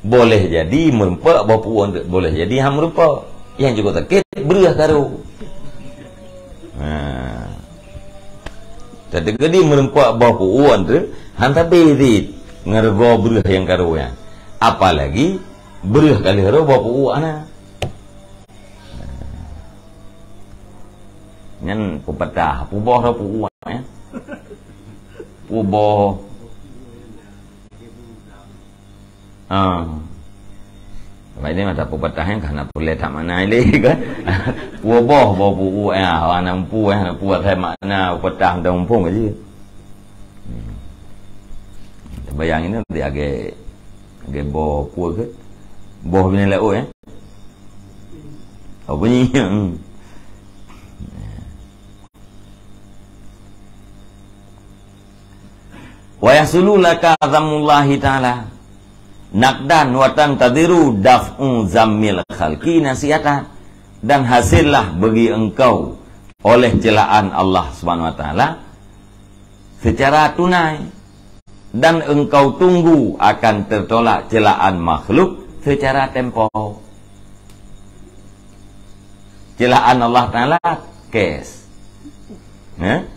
Boleh jadi meurumpok boh puuek, boleh jadi han meurumpok. Nyang cukup sakét breueh karu. Ha. Teuteugedi meurumpok boh puuek tu, han sabe cit ngon reugoe breueh nyang karu nyan. Apalagi breueh ka lheueh rôh boh puuek na. Nyan peupatah, puboh rôh puuek, ya. Puboh. Ah. Sebab ini mata pepatah yang kana pulai tak makna ini kan. Puboh boh puuek ya, orang nampu ya, nampu asai makna pepatah dan mumpung aja. Hmm. Bayang ini nanti agak, agak boh puuek ke? Boh bini lauk ya. Apa ni? Hmm. Wa yahsulu laka dhammullahi ta'ala naqdan wa tantadhiru daf'u dhammil khalqi nasihatan, dan hasillah bagi engkau oleh celaan Allah Subhanahu wa Taala secara tunai, dan engkau tunggu akan tertolak celaan makhluk secara tempo. Celaan Allah Taala cash. Ya?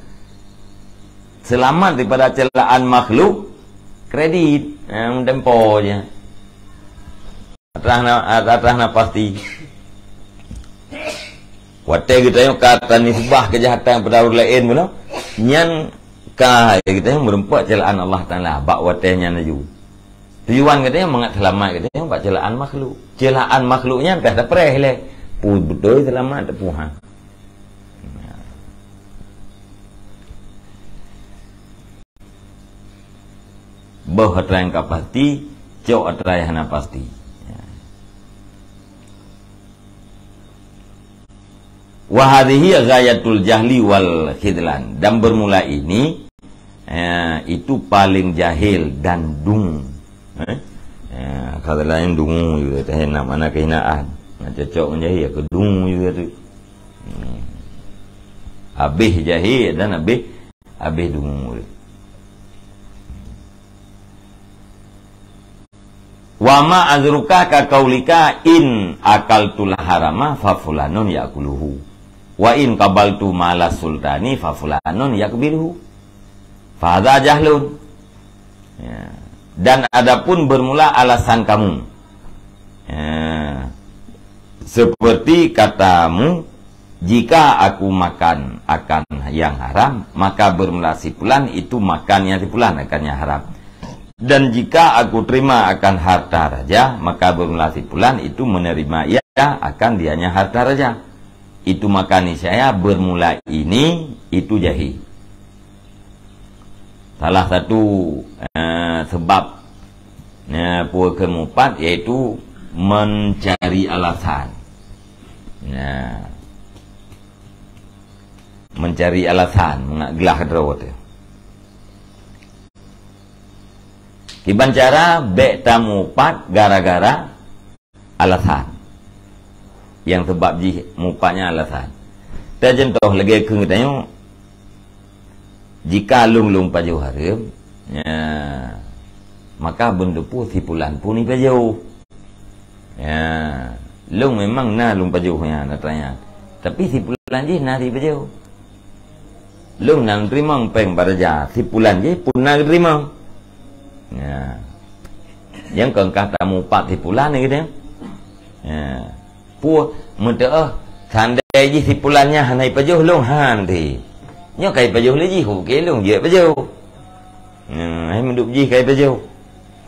Selamat daripada celaan makhluk, kredit, yang tempo je. Atrah na, atrah na pasti. Watée geutanyoe ka tanisbah keujahatan pada ureuëng laén bunoe, nyan ka geutanyoe meureumpok celaan Allah Taala bak watée nyan laju. Tujuan geutanyoe mangat seulamat geutanyoe bak celaan makhluk. Celaan makhluk nyan ka tapreh lé. Peue beutôi seulamat, peue han. Boh atra nyang ka pasti, cok atra nyang hana pasti. Wa hadhihi ghayatul jahli wal khidlan. Dan bermula ini, eh, itu paling jahil dan dungu. Eh? Eh, kata lain dungu juga, teh, nak makna kehinaan. Nak cocok ngon jahil, ke dungu juga tu. Hmm. Habis jahil dan habis, habis dungu. Wa ma azruka ka qaulika in akaltul harama fa fulanun yakuluhu. Wa in qabaltu mala sultani fa fulanun yakbiluhu. Fa hadza jahlun. Ya. Dan adapun bermula alasan kamu. Ya. Seperti katamu, "Jika aku makan akan yang haram, maka bermula si fulan itu makan yang si fulan akan yang haram. Dan jika aku terima akan harta raja, maka bermula si fulan itu menerima ia akan dianya harta raja." Itu maka niscaya bermula ini itu jahil. Salah satu, eh, sebab, eh, peue kheun mupat, yaitu mencari alasan. Nah, mencari alasan, mangat glah droe teuh. Kiban cara bék tamupat gara-gara alasan. Nyang sabab jih mupat nyan alasan. Teucontoh lagée keu geutanyoe, jika lôn-lôn pajoh hareuem, ya, maka beuneuteupeu si fulan pun ipajoh. Ya, lôn memang na lôn pajoh nyan, atra nyan. Tapi si fulan jih na ipajoh. Lôn na teurimong péng bak raja, si fulan jih pun na geuteurimong. Ya. Nyang kon ka tamupat si fulan ni gitu. Ya. Peue meuteuoh, sandai jih si fulan nyan hana ipajoh lôn han ti. Nyoe ka ipajoh lé jih, oke lôn jeuet pajoh. Ya, hai meudup jih ka ipajoh.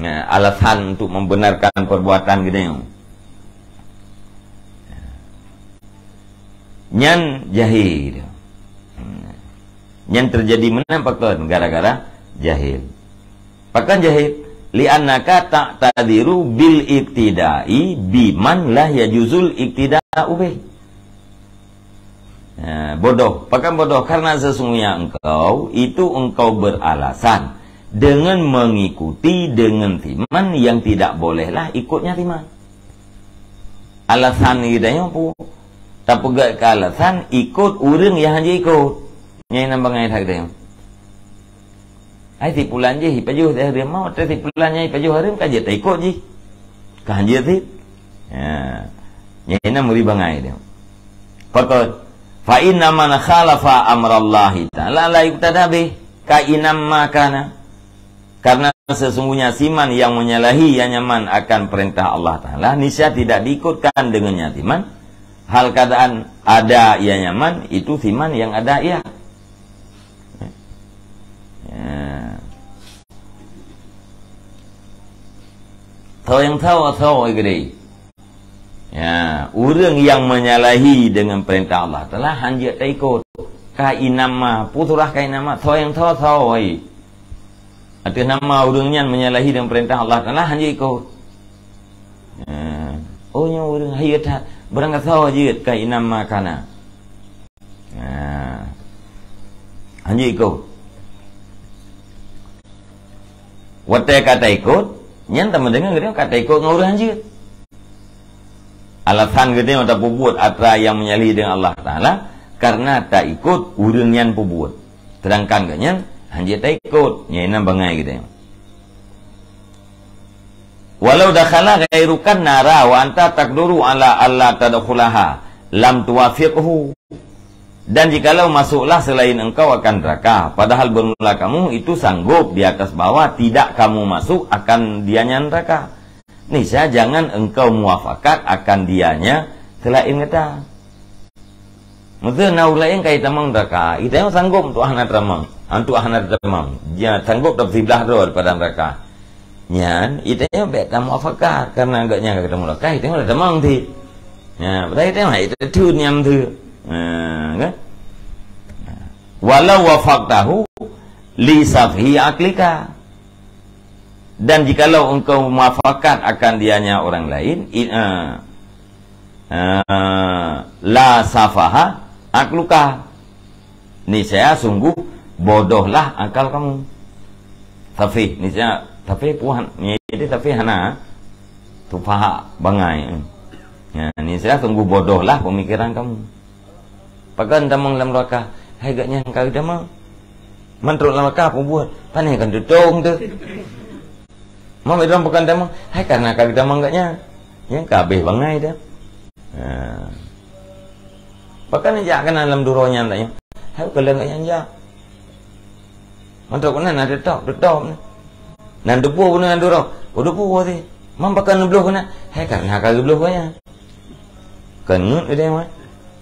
Ya, alasan untuk membenarkan perbuatan gitu. Nyan jahil. Nyan terjadi meunan pakon gara-gara jahil. Pakon jahil? Li'annaka ta'tadhiru bil iqtida'i biman la yajuzul iqtida'u bih. Ha, bodoh. Pakon bodoh? Karena sesungguhnya engkau, itu engkau beralasan dengan mengikuti dengan siman yang tidak bolehlah ikutnya siman. Alasan geutanyoe peue? Tapeugah keu alasan ikot ureuëng nyang hana ikot. Nyan nyang bangai that geutanyoe. Hai si pulan jih ipajoh hareuem, mau si pulan nyang ipajoh hareuem ka jeuet taikot jih. Ka hanjeuet cit. Ha. Nyan na meuri bangai dia. Pakon, fa inna man khalafa amrallahi ta'ala la yuqtada bih, kainam ma kana. Karena sesungguhnya siman yang menyalahi, yang nyaman akan perintah Allah Ta'ala, niscaya tidak diikutkan dengannya siman. Hal keadaan ada ia nyaman, itu siman yang ada ia. Ya. Tho nyang tho, tho gede. Ya, ureuëng nyang menyalahi dengan perintah Allah Ta'ala, hanjeuet taikot. Kainam ma, peue surah kainam ma, tho nyang tho, tho, hai. Ateueh nama ureuëng nyan menyalahi dengan perintah Allah Ta'ala, hanjeuet ikot. Ya. Oh, nyoe ureuëng hayeu that, barangkasoe jeuet kainam ma kana. Ha. Hanjeuet ikot. Watée ka taikot, nyan tameudeungoe geutanyoe ka taikot ngon ureuëng hanjeuet. Alasan geutanyoe tapeubuet atra nyang menyalahi dengan Allah Ta'ala, karena taikot ureuëng nyan peubuet. Sedangkan geuhnyan hanjeuet taikot, nyan na bangai geutanyoe. Walau dakhala ghairukan nara wa anta taqduru ala alla tadkhulaha, lam tuwafiqhu. Dan jikalau masuklah selain engkau akan neraka, padahal bermula kamu itu sanggup di atas bahwa tidak kamu masuk akan dianya neraka, niscaya jangan engkau muafakat akan dianya selain gata. Meuseu na ureuëng laén ka jitamong neraka, geutanyoe sanggob untuk hana tamong, untuk hana tamong. Ya, sanggob tapeusiblah droe daripada neraka. Nyan, geutanyoe bék tamuafakat, karena gobnyan ka geutamong neraka, geutanyoe tamong cit. Ya, padahai geutanyoe hana teutheun nyang meuseu. Ha, kan? Walau wafaqtahu li safhi aqlika. Dan jikalau engkau muafakat akan dianya orang lain, i-, eh, eh, la safaha aqluka, niscaya sungguh bodohlah akal kamu. Safih, niscaya safih puhan, jadi safih hana, sufaha bangai. Ya, niscaya sungguh bodohlah pemikiran kamu. Pakon tamong lam neraka? Hai gobnyan ka geutamong. Man trok lam neraka peubuet, pane kan tutong tu. Mau bidang pakon tamong, hai karena ka geutamong gobnyan. Nyang ka habéh bangai dah. Ha. Pakon jak keunan lam duroe nyan tanya. Hai keuleuen gobnyan jak. Man trok keunan na tutop, tutop ni. Nan teupeue bunoe nan duroe. Oh, teupeue tadi. Man pakon neubloh keunan? Hai karena ka geubloh gobnyan. Kon ngeut geude, wai.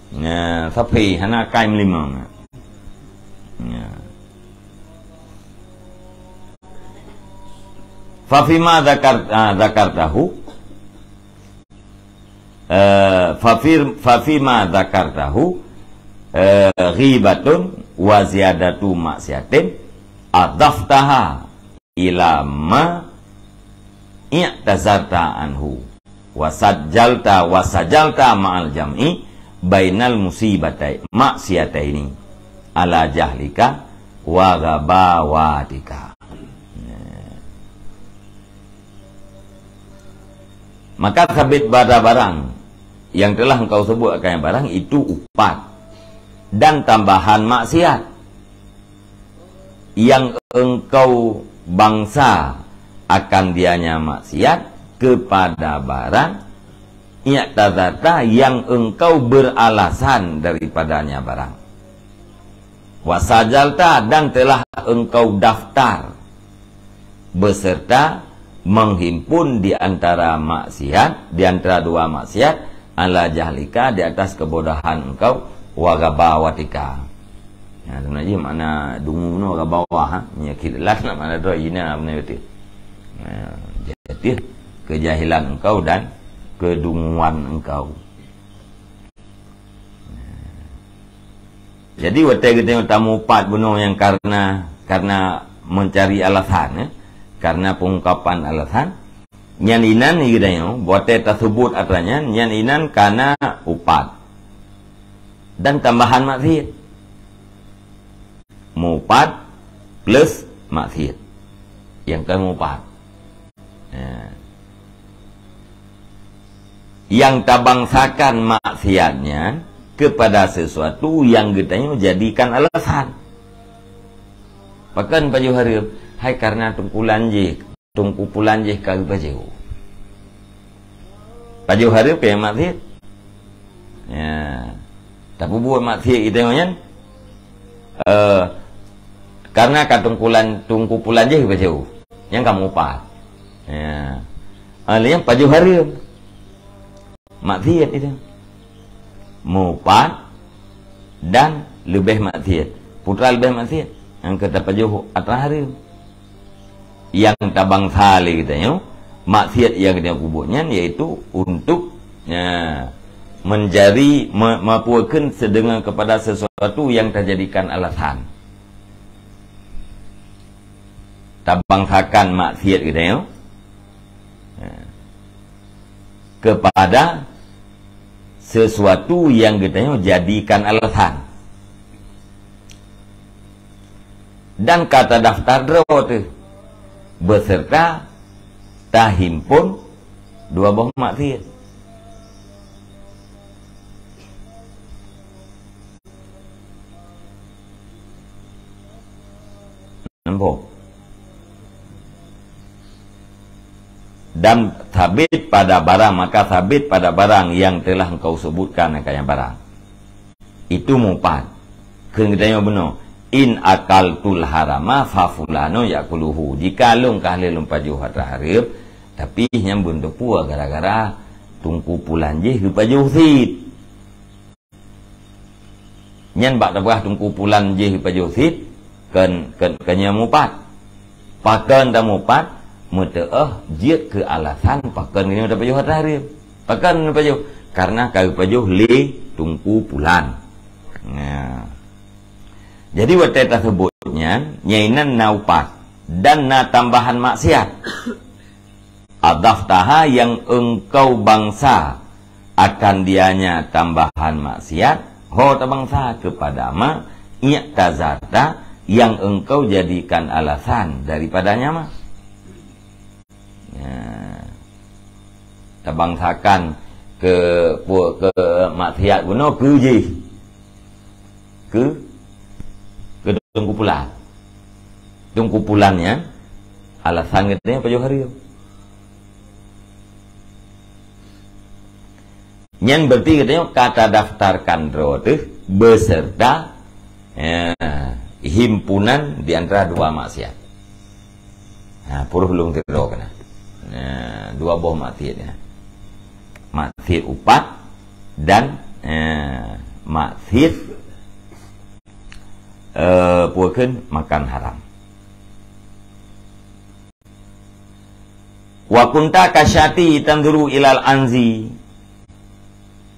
Nah, sapi hana akai meulimong. Nah. Fa fima zakar-, ah, zakartahu, eh, fa fir-, fa fima zakartahu, eh, ghibatun wa ziyadatu maksiatin adaftaha ila ma i'tazarta anhu, wa sajjalta, wa sajjalta ma'al jam'i bainal musibatai, maksiataini ala jahlika wa ghabawatika. Maka sabit pada barang yang telah engkau sebut akan barang itu upat dan tambahan maksiat yang engkau bangsa akan dianya maksiat kepada barang, i'tazarta yang engkau beralasan daripadanya barang. Wa sajjalta dan telah engkau daftar beserta menghimpun di antara maksiat, di antara dua maksiat, ala jahlika, di atas kebodohan engkau, wa ghabawatika. Nah, sebenarnya makna dungu ni ghabawa, ha? Menyakit lah nak makna tu, ina benar betul. Nah, jadi kejahilan engkau dan kedunguan engkau. Jadi, watée geutanyoe tamupat bunoe nyang karena, karena mencari alasan, eh, karena pengungkapan alasan, nyan inan geutanyoe, watée tasebut atra nyan, nyan inan kana upat dan tambahan maksiat. Mupat plus maksiat. Nyang ka mupat. Ya. Nyang tabangsakan maksiat nyan kepada sesuatu nyang geutanyoe jadikan alasan. Pakon pajoh hareuem? Hai, karena tungkulan jih, tungkupulan jih ka geupajoh. Pajoh hareuem keu maksiat. Ya. Tapeubuet maksiat geutanyoe nyan, eh, karena ka tungkulan, tungkupulan jih geupajoh. Nyang ka mupat. Ya. Ah, lé nyang pajoh hareuem. Maksiat itu. Mupat dan leubeh maksiat. Putra leubeh maksiat. Nyang ka tapajoh atra hareuem. Nyang tabangsa lé geutanyoe, maksiat nyang geutanyoe peubuet nyan, yaitu untuk, ya, menjadi, me-, meupeukeun seudeungon kepada sesuatu nyang tajadikan alasan. Tabangsakan maksiat geutanyoe, ya, kepada sesuatu nyang geutanyoe jadikan alasan. Dan ka tadaftar droe teuh, beserta tahimpon dua boh maksiat. Nampak? Dan sabit pada barang, maka sabit pada barang yang telah engkau sebutkan, angkanya barang. Itu mupat. Kheun geutanyoe bunoe, "In akaltul harama fa fulanu yakuluhu." Jika lôn ka lheueh lôn pajoh atra hareuem, tapi nyan beuneuteupue gara-gara tungkupulan jih geupajoh sit. Nyan bak tapeugah tungkupulan jih geupajoh sit, kon, kon, kon nyan mupat. Pakon tamupat, meuteuoh jeuet keu alasan pakon geutanyoe tapajoh atra hareuem. Pakon tapajoh? Karena ka geupajoh lé tungkupulan. Nah. Jadi watée tasebut nyan, nyan inan na upat dan na tambahan maksiat. Adaftaha, yang engkau bangsa akan dianya tambahan maksiat, ho tabangsa kepada ma i'tazarta, yang engkau jadikan alasan daripadanya ma. Ya. Tabangsakan ke pu-, ke maksiat bunoe keu jih. Keu, keu tungkupulan. Tungkupulan nyan alasan geutanyoe pajoh hareuem. Nyan berarti geutanyoe ka tadaftarkan droe teuh beserta, eh, himpunan di antara dua maksiat. Ha, peuruh lôn sidroe keunan. Nah, dua boh maksiat nyan. Maksiat upat dan, eh, maksiat, eh, peukeun makan haram. Wa kunta kasyati tanzuru ilal anzi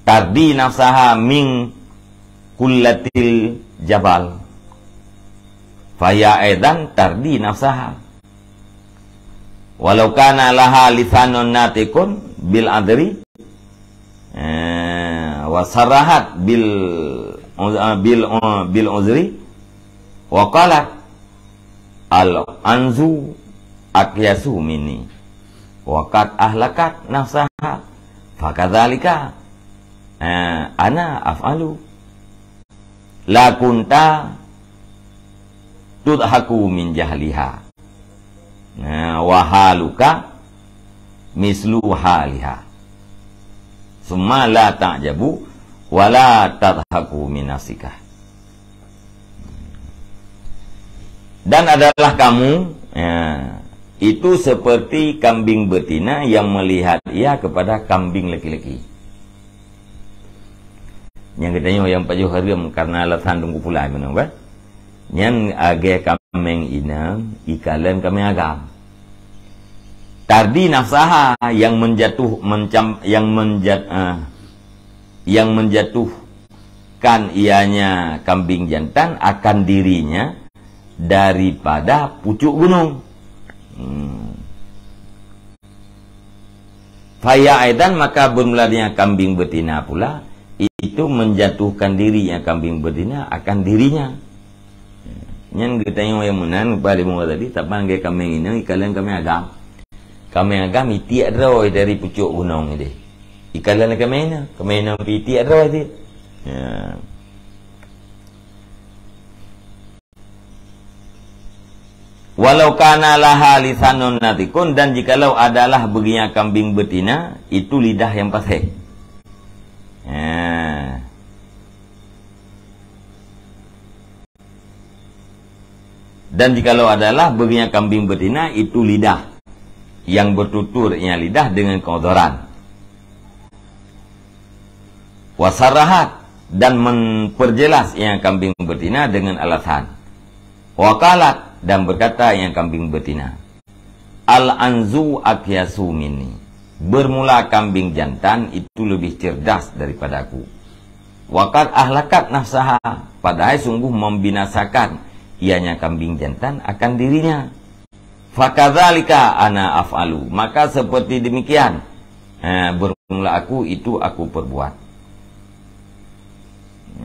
tardi nafsaha min kullatil jabal. Faya aidan tardi nafsaha. Walau kana laha lisanun natiqun bil adri, eh, wa sarahat bil, bil, bil uzri, wa qalat, "Al anzu akyasu minni, wa qad ahlakat nafsaha, fakadzalika, eh, ana af'alu." La kunta tudhaku min jahliha. Nah, wa haluka mislu haliha. Summa la ta'jabu wa la tadhaku min nafsika. Dan adalah kamu, ya, itu seperti kambing betina yang melihat ia kepada kambing laki-laki. Nyang geutanyoe nyang pajoh hareuem karena alasan tungkupulan meunan, kan? Nyan lagée kaméng inong, ikalon kaméng agam. Tardi nafsaha, yang menjatuh, mencam-, yang menjat-, eh, yang menjatuhkan ianya kambing jantan akan dirinya daripada pucuk gunong. Hmm. Faya aidan, maka bermula dengan kambing betina pula, itu menjatuhkan diri yang kambing betina akan dirinya. Nyan geutanyoe nyang meunan, Pak Limong tadi, saban lagèe kaméng inong, ikalon kaméng agam. Kaméng agam itiek droe dari pucôk gunong idéh. Ikalon kaméng inong, kaméng inong pih itiek droe cit. Ya. Walau kana laha lisanun natikun, dan jikalau adalah bagi nyan kambing betina, itu lidah yang paséh. Ha. Dan jikalau adalah bagi nyan kambing betina, itu lidah yang bertutur, ianya lidah dengan keudhuran. Wasarahat, dan memperjelas ianya kambing betina dengan alasan. Waqalat, dan berkata ianya kambing betina, "Al-anzu akyasu minni." Bermula kambing jantan itu lebih cerdas daripada aku. Waqad ahlakat nafsaha, padahal sungguh membinasakan ianya kambing jantan akan dirinya. Fakadzalika ana af'alu, maka seperti demikian, eh, bermula aku itu aku perbuat.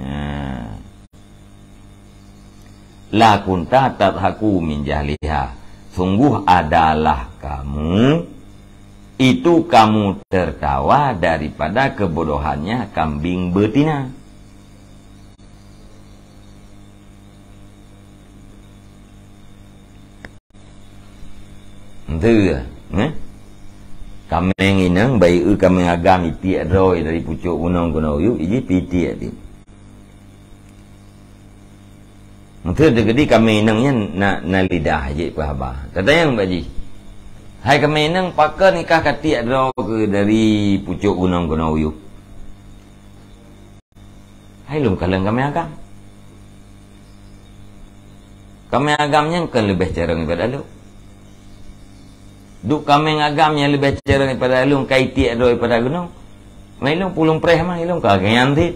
Eh. La kunta tadhaku min jahliha. Sungguh adalah kamu, itu kamu tertawa daripada kebodohannya kambing betina. Enteuk, eh? Kaméng inong, bayeue kaméng agam itiek droe dari pucôk gunong keunoe u yup, iji pih itiek ti. Enteuk teukeudi kaméng inong nyan na, na lidah jih peuhaba. Tatanyong bak jih, "Hai kaméng inong, pakon ikah katiek droe keu dari pucôk gunong keunoe u yup?" Hai lôn kalon kaméng agam. Kaméng agam nyan kon leubeh carông daripada lôn. Duek kaméng agam nyang leubeh carông daripada lôn ka itiek droe daripada gunong. Mai lôn pulung preh mah, lôn ka nyan cit.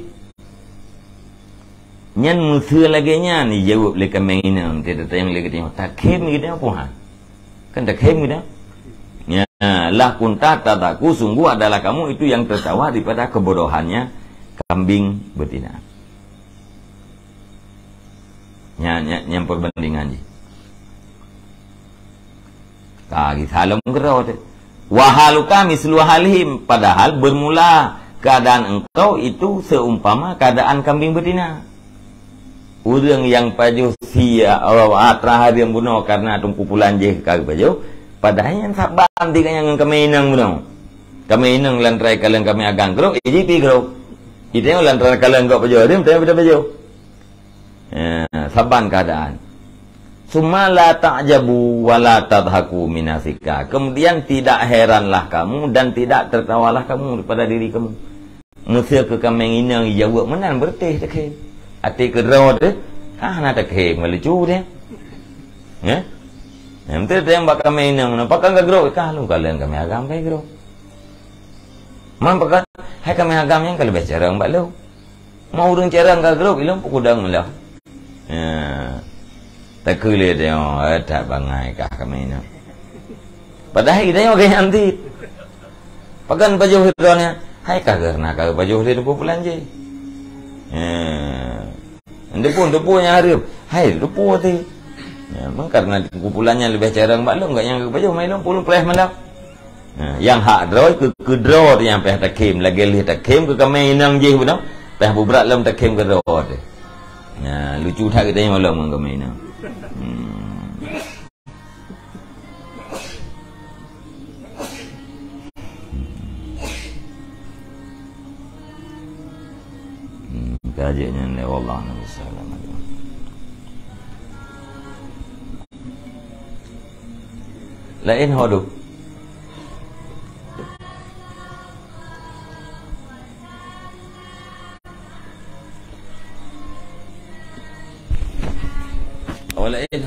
Nyan meuseu lagèe nyan jijaweueb lé kaméng inong, teutatanyong lé geutanyoe. Takhém geutanyoe peue han? Kan takhém geutanyoe? Ya, la kunta tadhaku, sungguh adalah kamu itu yang tertawa daripada kebodohannya kambing betina. Nyan, nyan, nyan perbandingan jih. Ka geusalom keudroe teuh. Wa haluka mislu halihim, padahal bermula keadaan engkau itu seumpama keadaan kambing betina. Ureueng nyang pajoh sie, eh, atra hareuem bunoe karena teungku pulan jih ka geupajoh, padahai nyan saban di gobnyan ngon kaméng inong bunoe. Kaméng inong lantrai kalon kaméng agam grok, iji pih grok. Geutanyoe lantrai kalon gob pajoh hareuem, tanyoe pih tapajoh. Eh, saban keadaan. Summa la ta'jabu wa la tadhaku min nafsika. Kemudian tidak heranlah kamu dan tidak tertawalah kamu daripada diri kamu. Meuseu keu kaméng inong jijaweueb meunan beureutéh takhém. Até keudroe teuh, ka hana takhém, ka lucu teuh. Ya? Nyang teuh teuh bak kaméng inong, "Pakon ka grok?" "Ka lôn kalon kaméng agam ka grok." "Man pakon?" "Hai kaméng agam nyan ka leubeh carông bak lôn." "Man ureueng carông ka grok, ilôn peukudang meulah." Ya. Takheun lé tanyoe, "Eh, that bangai kah kaméng inong." Padahai tanyoe geuh nyan cit. Pakon pajoh droeneuh? Hai ka geuh na ka geupajoh lé teungku pulan jih. Eh. Deupeu, deupeu nyang hareuem. Hai, deupeu teuh. Ya, meukarena teungku pulan nyan leubeh carông bak lôn, gobnyan geupajoh, mai lôn pulung preh malam. Nah, nyang hak droe keu, keu droe teuh nyang payah takhém, lagèe lheueh takhém keu kaméng inong jih bunoe, payah bubrak lom takhém keu droe teuh. Nah, lucu that geutanyoe lom ngon kaméng inong. Hmm. Hmm, ka jeuet nyan lé, wallahu a'lam bissawab. Laén ho duek. Awak laén